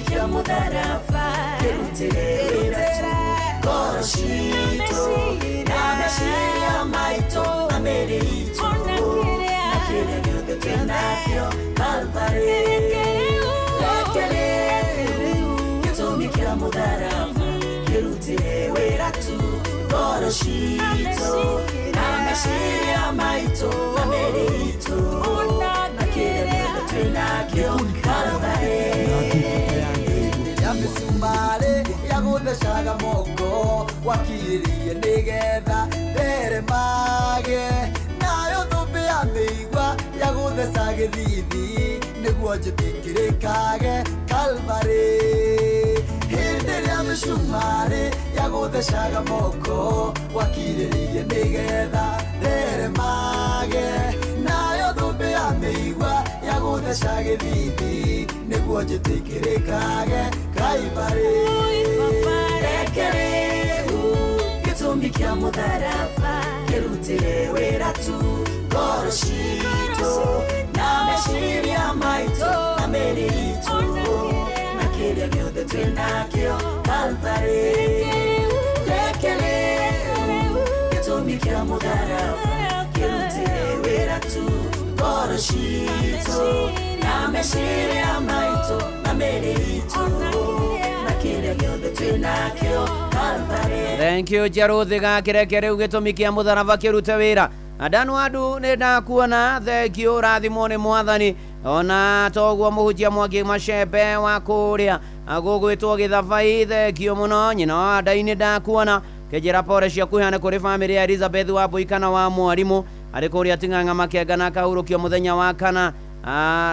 Kĩrutĩre wĩra tu ngoro citũ na meciria maitũ na mĩĩrĩ itũ na kĩrĩa gĩothe twĩnakĩo Calvary. Reke rĩu gĩtũmi kĩa mũtharaba kĩrutĩre wĩra tu ngoro citũ na meciria maitũ na mĩĩrĩ itũ na kĩrĩa gĩothe twĩnakĩo Calvary. Ya mĩcumarĩ ya gũthecaga moko wakiririe nĩgetha theremage nayo thũmbĩ ya mĩigua ya gũtheca gĩthithi nĩguo njĩtĩkĩrĩkage Calvary. Hĩndĩ ĩrĩa mĩcumarĩ ya gũthecaga moko wakirĩrĩirie nĩgetha theremage nayo thũmbĩ ya mĩigua ya gũtheca gĩthithi nĩguo njĩtĩkĩrĩkage Calvary. Reke rĩu gĩtũmi kĩa mũtharaba kĩrutĩre wĩra tu ngoro citũ na meciria maitũ na mĩĩrĩ itũ na kĩrĩa gĩothe twĩnakĩo Calvary. Reke rĩu gĩtũmi kĩa mũtharaba kĩrutĩre wĩra tu ngoro citũ na meciria maitũ na mĩĩrĩ itũ na kĩrĩa gĩothe twĩnakĩo Calvary. Thank you Jaruthi gakĩreke rĩu gĩtũmi kĩa mũtharaba kĩrute wĩra. Adanu andu nĩ ndakuona, thank you, rathimwo nĩ mwathani. Ona toguo mũhunjia Mwangi Macembe wa kũrĩa gũgwĩtwo Gĩthabai, thank you mũno. Nyina wa Ndaini ndakuona, kĩnjĩra pore ciaku heane kũrĩ bamĩrĩ ya Elizabeth wa Mbui kana wa mwarimũ arĩ kũrĩa Ting'ang'a Makenga na akahurũkio mũthenya wa kana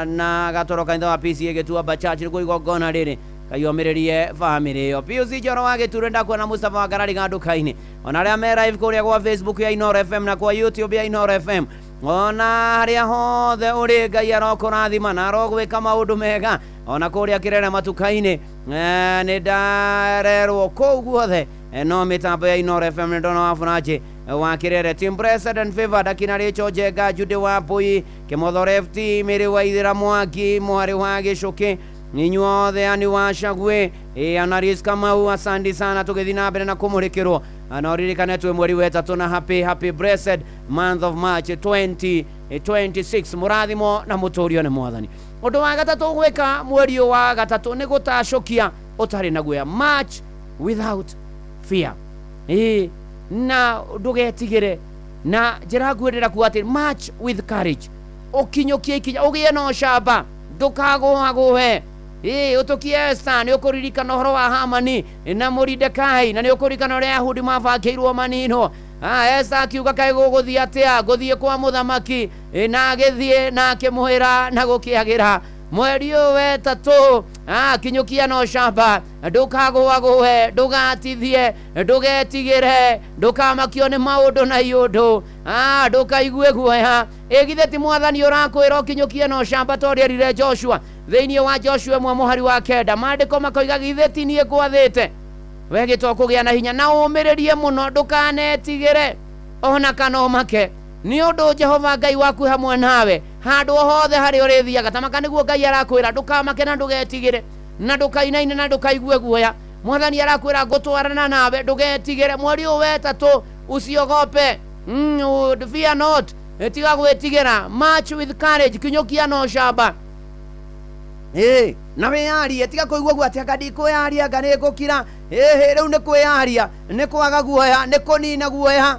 na gatoro kanitha wa PCA Gĩtuamba Church nĩguo igongona rĩrĩ kayomĩrĩrie bamĩrĩ ĩyo. Pius Njoro wa Gĩture ndakuona, Mustafa wa Ngarari Ganduka-inĩ, ona arĩa me live kũrĩa gwa Facebook ya Inooro FM na kwa YouTube ya Inooro FM, ona harĩa hothe ũrĩ Ngai arokũrathima na arogwĩka maũndũ mega, ona kũrĩa Kĩrere matuka-inĩ nĩ ndarerwo kũu guothe no mĩtambo ya Inooro FM nĩ ndona wa Furaji wa Kĩrere, Team Blessed and Favored, akina Rachel Njenga, Jude wa Mbui, Kĩmotho Left, Mĩrĩ wa Ithĩra Mwangi, mwarĩ wa Gĩcũkĩ, inyuothe ani wa Shagwe, Anaris Kamau, asante sana tũgĩthiĩ na mbere na kũmũrĩkĩrwo. Na ũririkane twĩ mweri wa ĩtatũ na happy happy blessed month of March 2026. Mũrathimo na mũtũrio nĩ mwathani. Ũndũ wa gatatũ gwĩka mweri ũyũ wa gatatũ nĩ gũtacũkia ũtarĩ na guoya, march without fear. Na ndũgetigĩre, na njĩra nguĩ kuga atĩ march with courage, ũkinyũkie ikinya, ũgĩe na ũcamba, ndũkagũagũe. Ũtũkie Esta nĩ ũkũririkana ũhoro wa Hamani na Moridekai, na nĩ ũkũririkana ũrĩa Ayahudi mabangĩirwo maninwo. Esta akiuga kaĩ gũgũthiĩ atĩa, ngũthiĩ kwa mũthamaki, na agĩthiĩ na akĩmwĩra na gũkĩagĩra. Mweri ũyũ wetatũ kinyũkia na ũcamba, ndũkagũagũe, ndũgatithie, ndũgetigĩre, ndũkamakio nĩ maũndũ na iũndũ, ndũkaigue guoya. Ĩ githĩ ti mwathani ũrakwĩra ũkinyũkie na ũcamba ta ũrĩa erire Joshua thĩinĩ wa Joshua 1 mũhari wa 9, maandĩko makoiga githĩ ti niĩ ngwathĩte we gĩtwo kũgĩa na hinya na ũmĩrĩrie mũno, ndũkanetigĩre ona kana ũmake, nĩ ũndũ Jehova Ngai waku hamwe nawe handũ hothe harĩa ũrĩthiaga. Tamaka nĩguo Ngai arakwĩra ndũkamake na ndũgetigĩre na ndũkainaine na ndũkaigue guoya. Mwathani arakwĩra ngũtwarana nawe, ndũgetigĩre. Mweri ũyũ wetatũ usiogope, fear not, tiga gwĩtigĩra, march with courage, kinyũkia na ũcamba. Na wĩyarie, tiga kũigua guo atĩ anga ndikwĩyaria, anga nĩ ngũkira. Rĩu nĩ kwĩyaria, nĩ kwaga guoya, nĩ kũnina guoya.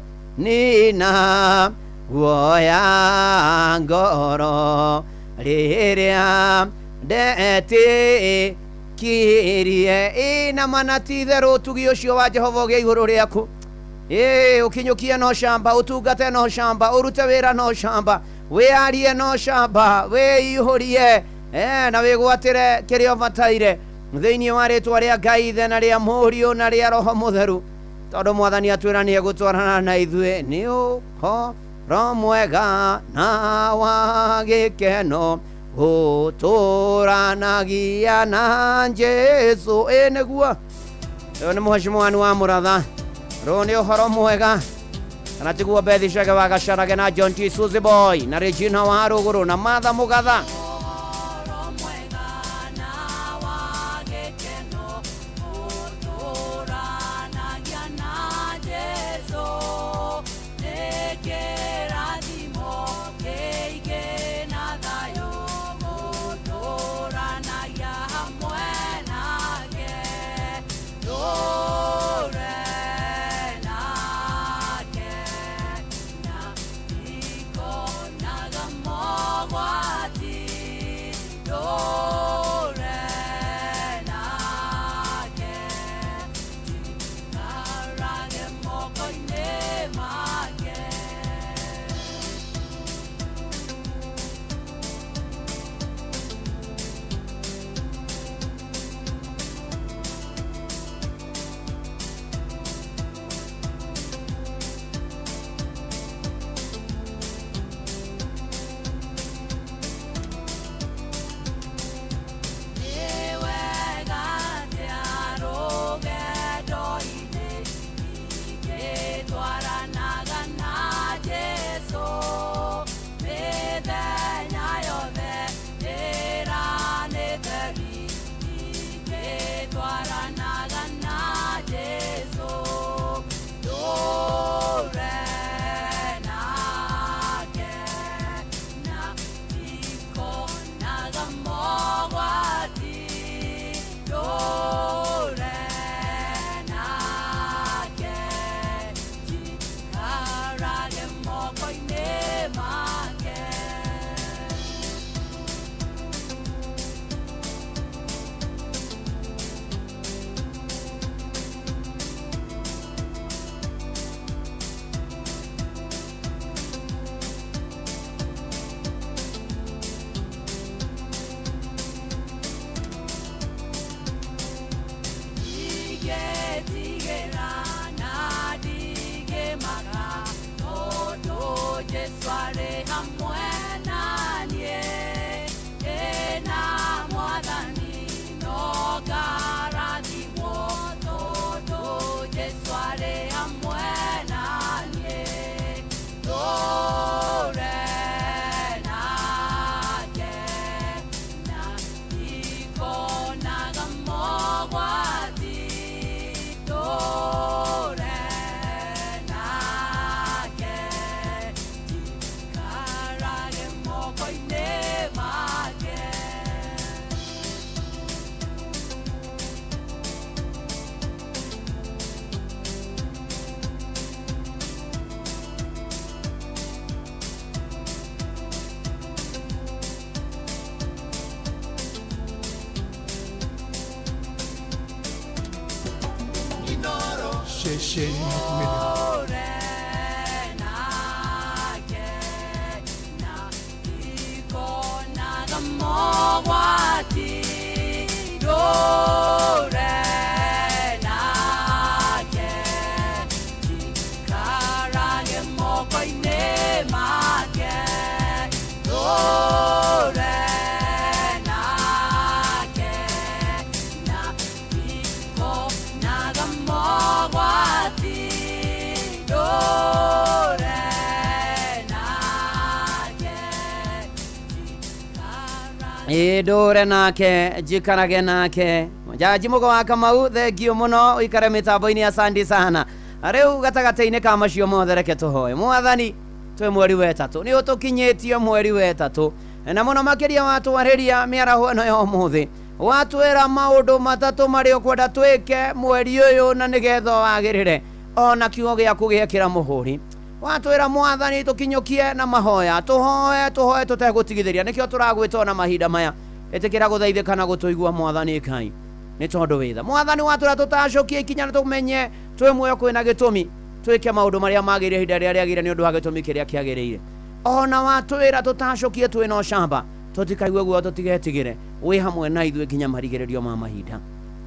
Ũkĩnina guoya ngoro rĩrĩa ndetĩkirie. Na mana ti itherũ ũtugi ũcio wa Jehova ũgĩe igũrũ rĩaku. Ũkinyũkie na ũcamba, ũtungate na ũcamba, ũrute wĩra na ũcamba, wĩyarie na ũcamba, wĩihũrie na wĩgwatĩre kĩrĩa ũbataire thĩinĩ wa rĩtwa rĩa Ngai Ithe na rĩa Mũriũ na rĩa Roho Mũtheru, tondũ mwathani atwĩra nĩ egũtwarana na ithuĩ. Nĩ ũhoro mwega na wa gĩkeno gũtũranagia na Jesũ. Nĩguo ũyũ nĩ mũhecimwani wa Mũratha, rũũ nĩ ũhoro mwega kana tiguo? Bethi Chege wa Gacarage na John T. Suzy Boy na Regina wa Rũgũrũ na Martha Mũgatha. Inoro ceceni hakuhĩ Mogwati ndũre nake jikarage moko-inĩ make ndũre nake na ikonaga mogwati ndũre nake. Ndũre nake njikarage nake. Jaji Mugo wa Kamau, thengio mũno ũikare mĩtambo-inĩ, asandi sana. Rĩu gatagatĩ-inĩ ka macio mothe reke tũhoe. Mwathani, twĩ mweri wa ĩtatũ, nĩ ũtũkinyĩtie mweri wa ĩtatũ, na mũno makĩria watwarĩria mĩaraho ĩno ya ũmũthĩ, watwĩra maũndũ matatũ marĩa ũkwenda twĩke mweri ũyũ na nĩgetha wagĩrĩre, ona kiugo gĩaku gĩekĩra mũhũri. Watwĩra Mwathani tũkinyũkie na mahoya, tũhoe tũhoe tũtegũtigithĩria, nĩkĩo tũragwĩta ona mahinda maya. Ĩtĩkĩra gũthaithĩka na gũtũigua Mwathani Ngai, nĩ tondũ wĩ tha. Mwathani watwĩra tũtacũkie ikinya na tũmenye twĩ muoyo kwĩna gĩtũmi, twĩke maũndũ marĩa magĩrĩire ihinda rĩrĩa rĩagĩrĩire nĩ ũndũ wa gĩtũmi kĩrĩa kĩagĩrĩire. Ona watwĩra tũtacũkie twĩna ũcamba, tũtikaigue guoya, tũtigetigĩre, wĩ hamwe na ithuĩ nginya marigĩrĩrio ma mahinda.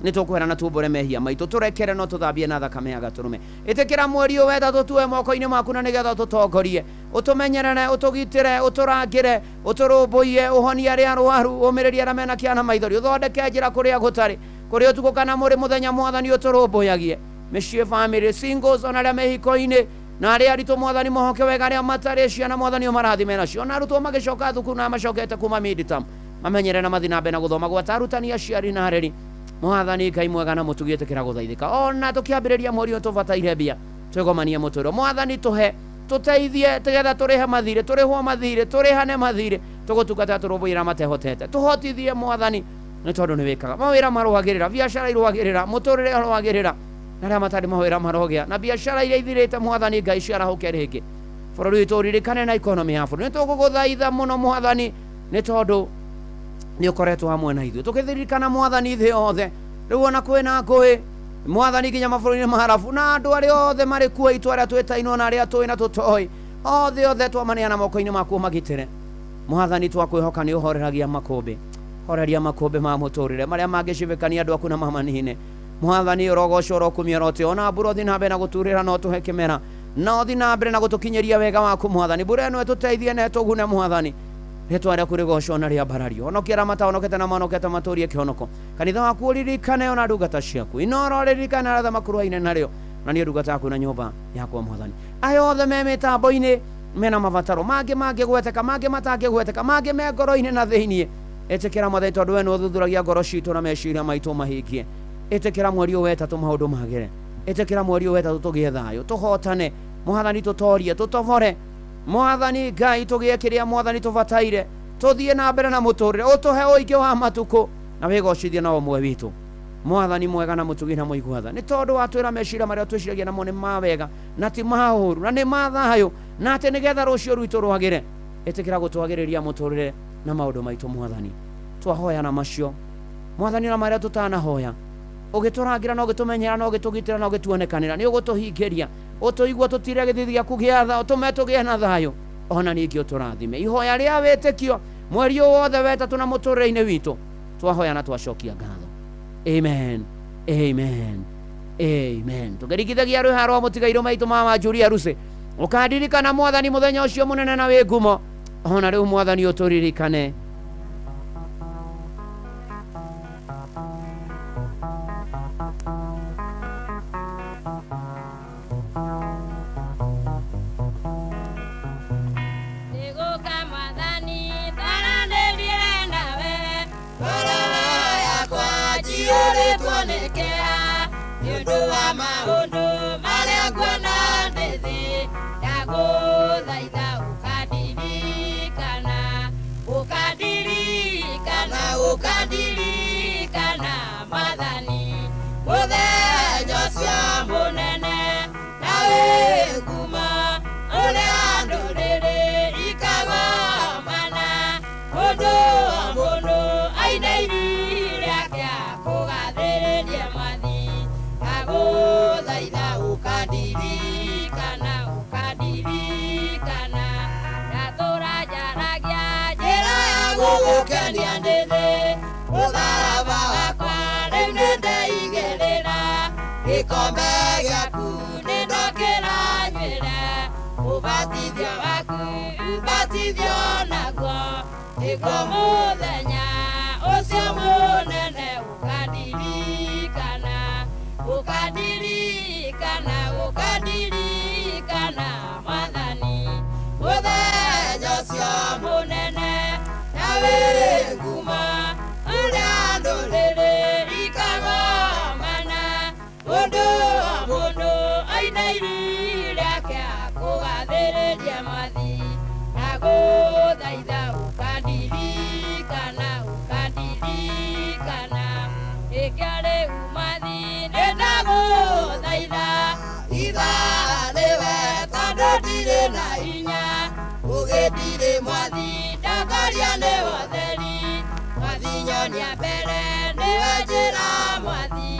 Nĩ tũkwĩra na tumbũre mehia maitũ, tũrekere no tũthambie na thakame ya gatũrũme. Ĩtĩkĩra mweri ũyũ wetha tũtue moko-inĩ maku na nĩgetha ũtũtongorie, ũtũmenyerere, ũtũgitĩre, ũtũrangĩre, ũtũrũmbũiye, ũhonie arĩa arwaru, ũmĩrĩrie arĩa mena kĩana maithori, ũthondeke njĩra kũrĩa gũtarĩ, kũrĩ ũtukũ kana mũrĩ mũthenya. Mwathani ũtũrũmbũyagie mĩciĩ, family, singles, ona arĩa me hiko-inĩ na arĩa aritũ, Mwathani mohoke wega, arĩa matarĩ ciana Mwathani ũmarathime nacio, ona arutwo magĩcoka thukuru na macokete kuma midterm mamenyere na mathiĩ na mbere na gũthoma gwata arutani, aciari na areri. Mwathani Ngai mwega na mũtugi, ĩtĩkĩra gũthaithĩka. Ona tũkĩambĩrĩria mweri ũyũ tũbataire mbia, twĩgomanie mũtũrĩre. Mwathani tũhe, tũteithie tũgetha tũrĩhe mathirĩ, tũrĩhwo mathirĩ, tũrĩhane mathirĩ, tũgũtungata tũrũmbũiye matehotete, tũhotithie Mwathani, nĩ tondũ nĩ wĩkaga mawĩra marũagĩrĩra, biacara irũagĩrĩra, mũtũrĩre ũrũagĩrĩra, na arĩa matarĩ mawĩra marogĩa, na biacara iria ithirĩte Mwathani Ngai ciarahũke rĩngĩ. Bũrũri witũ ũririkane na economy ya bũrũri. Nĩ tũgũgũthaitha mũno Mwathani, nĩ tondũ nĩ ũkoretwo hamwe na ithuĩ. Tũkĩririkana Mwathani thĩ yothe rĩu ona kwĩna ngũĩ Mwathani nginya mabũrũri-inĩ ma Arabu na andũ arĩa othe marĩ kuo aitũ, arĩa twĩtainwo na arĩa tũĩ na tũtoĩ, othe othe twamaneana moko-inĩ maku ũmagitĩre. Mwathani twakwĩhoka nĩ ũhoreragia makũmbĩ, horeria makũmbĩ ma mũtũrĩre marĩa mangĩcibĩkania andũ aku na mamanine. Mwathani ũrogocwo, ũrokumio, ũrotĩo, ona mbura ũthiĩ na mbere na gũturĩra na ũtũhe kĩmera, na ũthiĩ na mbere na gũtũkinyĩria wega waku Mwathani. Mbura ĩno ĩtũteithie na ĩtũgune Mwathani, rĩtwa rĩaku rĩgocwo na rĩambarario. Honokia arĩa matahonokete na mahonokete matũrie kĩhonoko. Kanitha waku ũririkane ona ndungata ciaku, Inoro ririkane arĩa makuruhaine narĩo, na niĩ ndungata yaku na nyũmba yakwa Mwathani. Aya othe me mĩtambo-inĩ mena mabataro mangĩ mangĩgweteka, mangĩ matangĩgweteka, mangĩ me ngoro-inĩ na thĩiniĩ, ĩtĩkĩra Mwathani, tondũ we nĩ ũthuthuragia ngoro citũ na meciria maitũ mahingie. Ĩtĩkĩra mweri ũyũ wetatũ maũndũ magĩre, ĩtĩkĩra mweri ũyũ wetatũ tũgĩe thayũ, tũhotane Mwathani, tũtorie, tũtobore Mwathani Ngai, tũgĩe kĩrĩa Mwathani tũbataire, tũthiĩ na mbere na mũtũrĩre, ũtũhe ũingĩ wa matukũ na wĩgocithie na ũmwe witũ. Mwathani mwega na mũtugi na mũigua tha, nĩ tondũ watwĩra meciria marĩa twĩciragia namo nĩ ma wega na ti ma ũũru na nĩ ma thayũ, na atĩ nĩgetha rũciũ rwitũ rwagĩre. Ĩtĩkĩra gũtwagĩrĩria mũtũrĩre na maũndũ maitũ Mwathani. Twahoya na macio Mwathani, na marĩa tũtanahoya, ũgĩtũrangĩra na ũgĩtũmenyera na ũgĩtũgitĩra na ũgĩtuonekanĩra, nĩ ũgũtũhingĩria, ũtũigua tũtire gĩthithi gĩaku gĩa tha, ũtũme tũgĩe na thayũ, ona ningĩ ũtũrathime. Ihoya rĩa wĩtĩkio mweri ũyũ wothe wetatũ na mũtũrĩre-inĩ witũ, twahoya na twacokia ngatho. Amen, amen, amen. Tũkĩringithagia rwĩha rwa mũtigairũ maitũ ma Wanjuri Arusi, ũkandirikana Mwathani mũthenya ũcio mũnene na wĩ ngumo, ona rĩu Mwathani ũtũririkane. Nĩgũka Mwathani twaranĩrie nawe, ngoro yakwa njiyũrĩtwo nĩ kĩeha nĩ ũndũ wa maũndũ marĩa nguona ndĩ thĩ. Ndagũthaitha ũkandirikana, ũkandirikana, ũkandirikana Mwathani mũthenya ũcio mũnene na wĩ ngumo, ũrĩa ndũrĩrĩ ikagomana, mũndũ o mũndũ aine iri rĩake akũgathĩrĩrie Mwathi. Ndagũthaitha Ũkandirikana, ũkandirikana. Ndatũra njaragia njĩra ya gũgũkenia ndĩthĩ. Mũtharaba wakwa rĩu nĩndeigĩrĩra. Gĩkombe gĩaku nĩndokĩranywĩre. Ũbatithio waku ũbatithio naguo. Nĩguo mũthenya ũcio mũnene ũkandirikana. Ũkandirikana, ũkandirikana Mwathani. Mũthenya ũcio mũnene na wĩ ngumo ũrĩa ndũrĩrĩ ikagomana. Mũndũ o mũndũ aina iru rĩake akũgathĩrĩria Mwathi. Ndagũthaitha ũkandirikana, ũkandirikana. Ĩkĩa rĩu Mwathi nĩndagũthaitha. Ithaa nĩwe tondũ ndirĩ na hinya. Ũgĩndirĩ Mwathi ndongoria nĩ ũtheri. Mwathi nyonia mbere nĩwe njĩra Mwathi.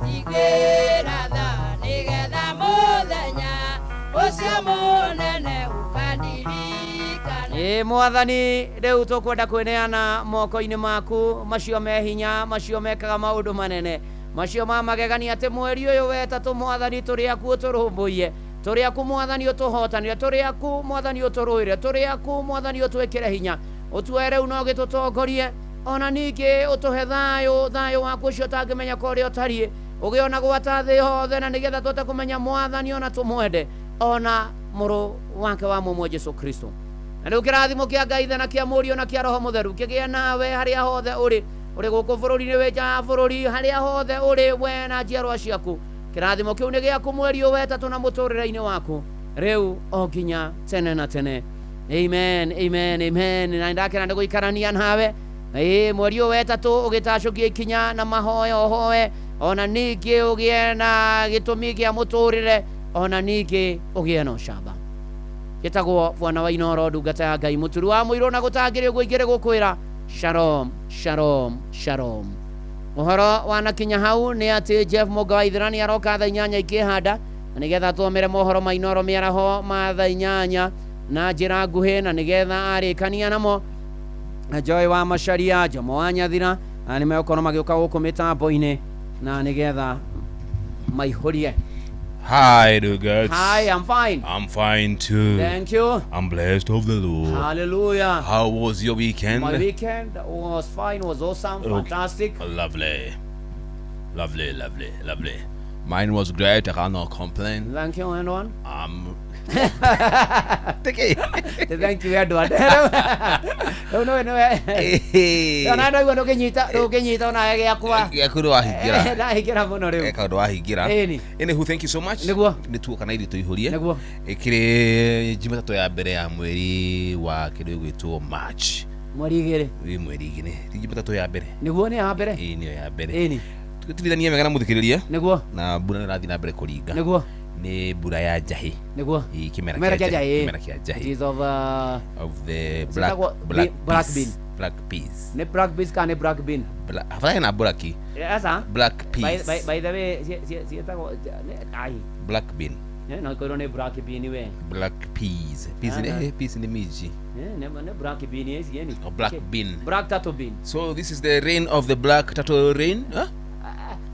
Njiguĩra tha nĩgetha mũthenya ũcio mũnene ũkandirikana. Ĩ Mwathani, rĩu tũkwenda kwĩneana moko-inĩ maku macio me hinya, macio mekaga maũndũ manene, macio ma magegania, atĩ mweri ũyũ wetatũ Mwathani tũrĩ aku ũtũrũmbũiye, tũrĩ aku Mwathani ũtũhotanĩre, tũrĩ aku Mwathani ũtũrũĩre, tũrĩ aku Mwathani ũtwĩkĩre hinya, ũtuoe rĩu na ũgĩtũtongorie, ona ningĩ ũtũhe thayũ, thayũ waku ũcio ũtangĩmenya ka ũrĩa ũtariĩ, ũgĩona gwata thĩ yothe, na nĩgetha tũhote kũmenya Mwathani ona tũmwende, ona mũrũ wake wa mũmwe Jesu Kristo. Na rĩu kĩrathimo kĩa Ngai Ithe na kĩa Mũriũ na kĩa Roho Mũtheru kĩgĩe nawe harĩa hothe ũrĩ, ũrĩ gũkũ bũrũri-inĩ, wĩ nja wa bũrũri, harĩa hothe ũrĩ we na njiarwa ciaku. Kĩrathimo kĩu nĩ gĩaku mweri ũyũ wetatũ na mũtũrĩre-inĩ waku rĩu o nginya tene na tene. Amen, amen, amen. Na nĩndakena nĩ gũikarania nawe. Ĩĩ, mweri ũyũ wetatũ ũgĩtacũkia ikinya na mahoya ũhoe, ona ningĩ ũgĩe na gĩtũmi kĩa mũtũrĩre, ona ningĩ ũgĩe na ũcamba. Gĩtagwo Bwana wa Inooro, ndungata ya Ngai, mũturi wa mũirũ na gũtangĩrĩ ũguo ingĩrĩ gũkwĩra shalom, shalom, shalom. Ũhoro wanakinya hau nĩ atĩ Jeff Mũnga wa Ithira nĩ aroka thaa 8 ikĩhanda, na nĩgetha tũomere mohoro ma Inooro mĩaraho ma thaa 8 na njĩra nguhĩ, na nĩgetha arĩkania namo Joy wa Macharia, Jomo wa Nyathira, na nĩ megũkorwo magĩũka gũkũ mĩtambo-inĩ na nĩgetha maihũrie. Hi, Dugat. Hi, I'm fine. I'm fine too. Thank you. I'm blessed of the Lord. Hallelujah. How was your weekend? My weekend was fine, was awesome, fantastic. Lovely. Lovely, lovely, lovely. Mine was great. I cannot complain. Thank you, Edward. Thank you, Edward. No, no, no. No, no, no, ndũngĩnyita onawe gĩakwa. Gĩaku nĩ wahingĩra. Ndahingĩra mũno rĩu. Kaũndũ wahingĩra. Ĩni. Anywho, thank you so much. Nĩguo. Nĩ tuoka na ithuĩ tũihũrie. Nĩguo. Ĩkĩrĩ Jumatatũ ya mbere ya mweri wa kĩndũ gĩgwĩtwo March. Mweri 2. Ĩ mweri 2. Ti Jumatatũ ya mbere. Nĩguo nĩ ya mbere. Ĩ nĩyo ya mbere. Ĩni. Tũgĩtirithanie wega na mũthikĩrĩria. Nĩguo. Na mbura nĩ ĩrathiĩ na mbere kũringa. Nĩguo. Nĩ mbura ya njahĩ. Nĩguo. Ĩ kĩmera Kĩmera kĩa kĩa njahĩ. Kĩmera kĩa njahĩ. It is of Of the black Ciĩtagwo black black peas. bean. Black peas. Nĩ black beans kana nĩ black bean? Afadhali na black. Asa? Black peas. By the way, ciĩtagwo ai. Black bean. No ikorwo nĩ black bean we. Black peas. Peas nĩ peas nĩ minji. Nĩ black bean ici ĩni. Oh, black bean. Black turtle bean. So this is the rain of the black turtle rain, huh?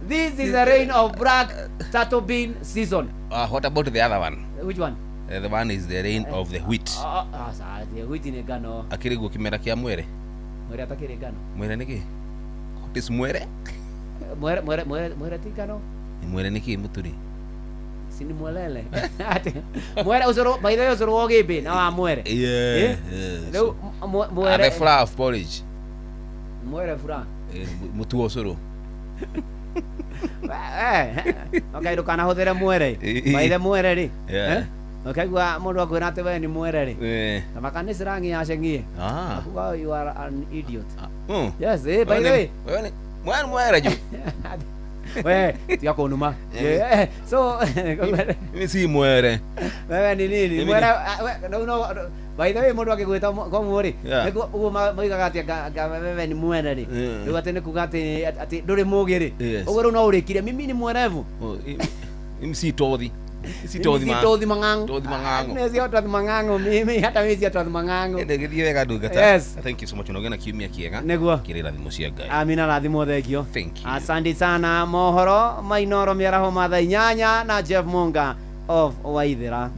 This is the rain of black turtle bean season. What about the other one? Which one? The one is the rain of the wheat. The wheat nĩ ngano. Akĩrĩ guo kĩmera kĩa mwere. Mwere atakĩrĩ ngano. Mwere nĩ kĩ? What is mwere? Mwere mwere mwere mwere ti ngano. Mwere nĩ kĩ mũturi? Si ni mwelele. Mwere ũcũrũ, by the way ũcũrũ wa ũgĩmbĩ na wa mwere. Yeah. Rĩu mwere. The flour of porridge. Mwere flour. Mũtu wa ũcũrũ. Okay, ndũkanahũthĩre mwere. By the mwere rĩ. Yeah. Ũkaigua mũndũ akwĩra atĩ we nĩ mwere rĩ. Na makanĩ slang ya ceng'ie. Akuga you are an idiot. Yes, by the way. Wewe ni mwere ju. We, tiga kũnuma. So mimi si mwere. Wewe ni nini? Mwere no no by the way mũndũ akĩgwĩta koguo rĩ, nĩguo ũguo moigaga atĩ anga wewe ni mwere rĩ. Rĩu atĩ nĩ kuga atĩ ndũrĩ mũgĩ rĩ. Ũguo rĩu no ũrĩkire mimi ni mwerevu. Mimi si tothi. Si Tothi Mimi si Tothi Mang'ang'o. Tothi Mang'ang'o. Mimi sio Tothi Mang'ang'o, mimi hata mimi sio Tothi Mang'ang'o. Ende githie wega ndungata. Yes. Thank you so much. Unogena kiumia kiega. Nĩguo. Kĩrĩ irathimo cia Ngai. Amina rathimo thengio. Thank you. Asante sana. Mohoro mainoro mĩaraho ma thaa 8 na Jeff Munga of Waithera.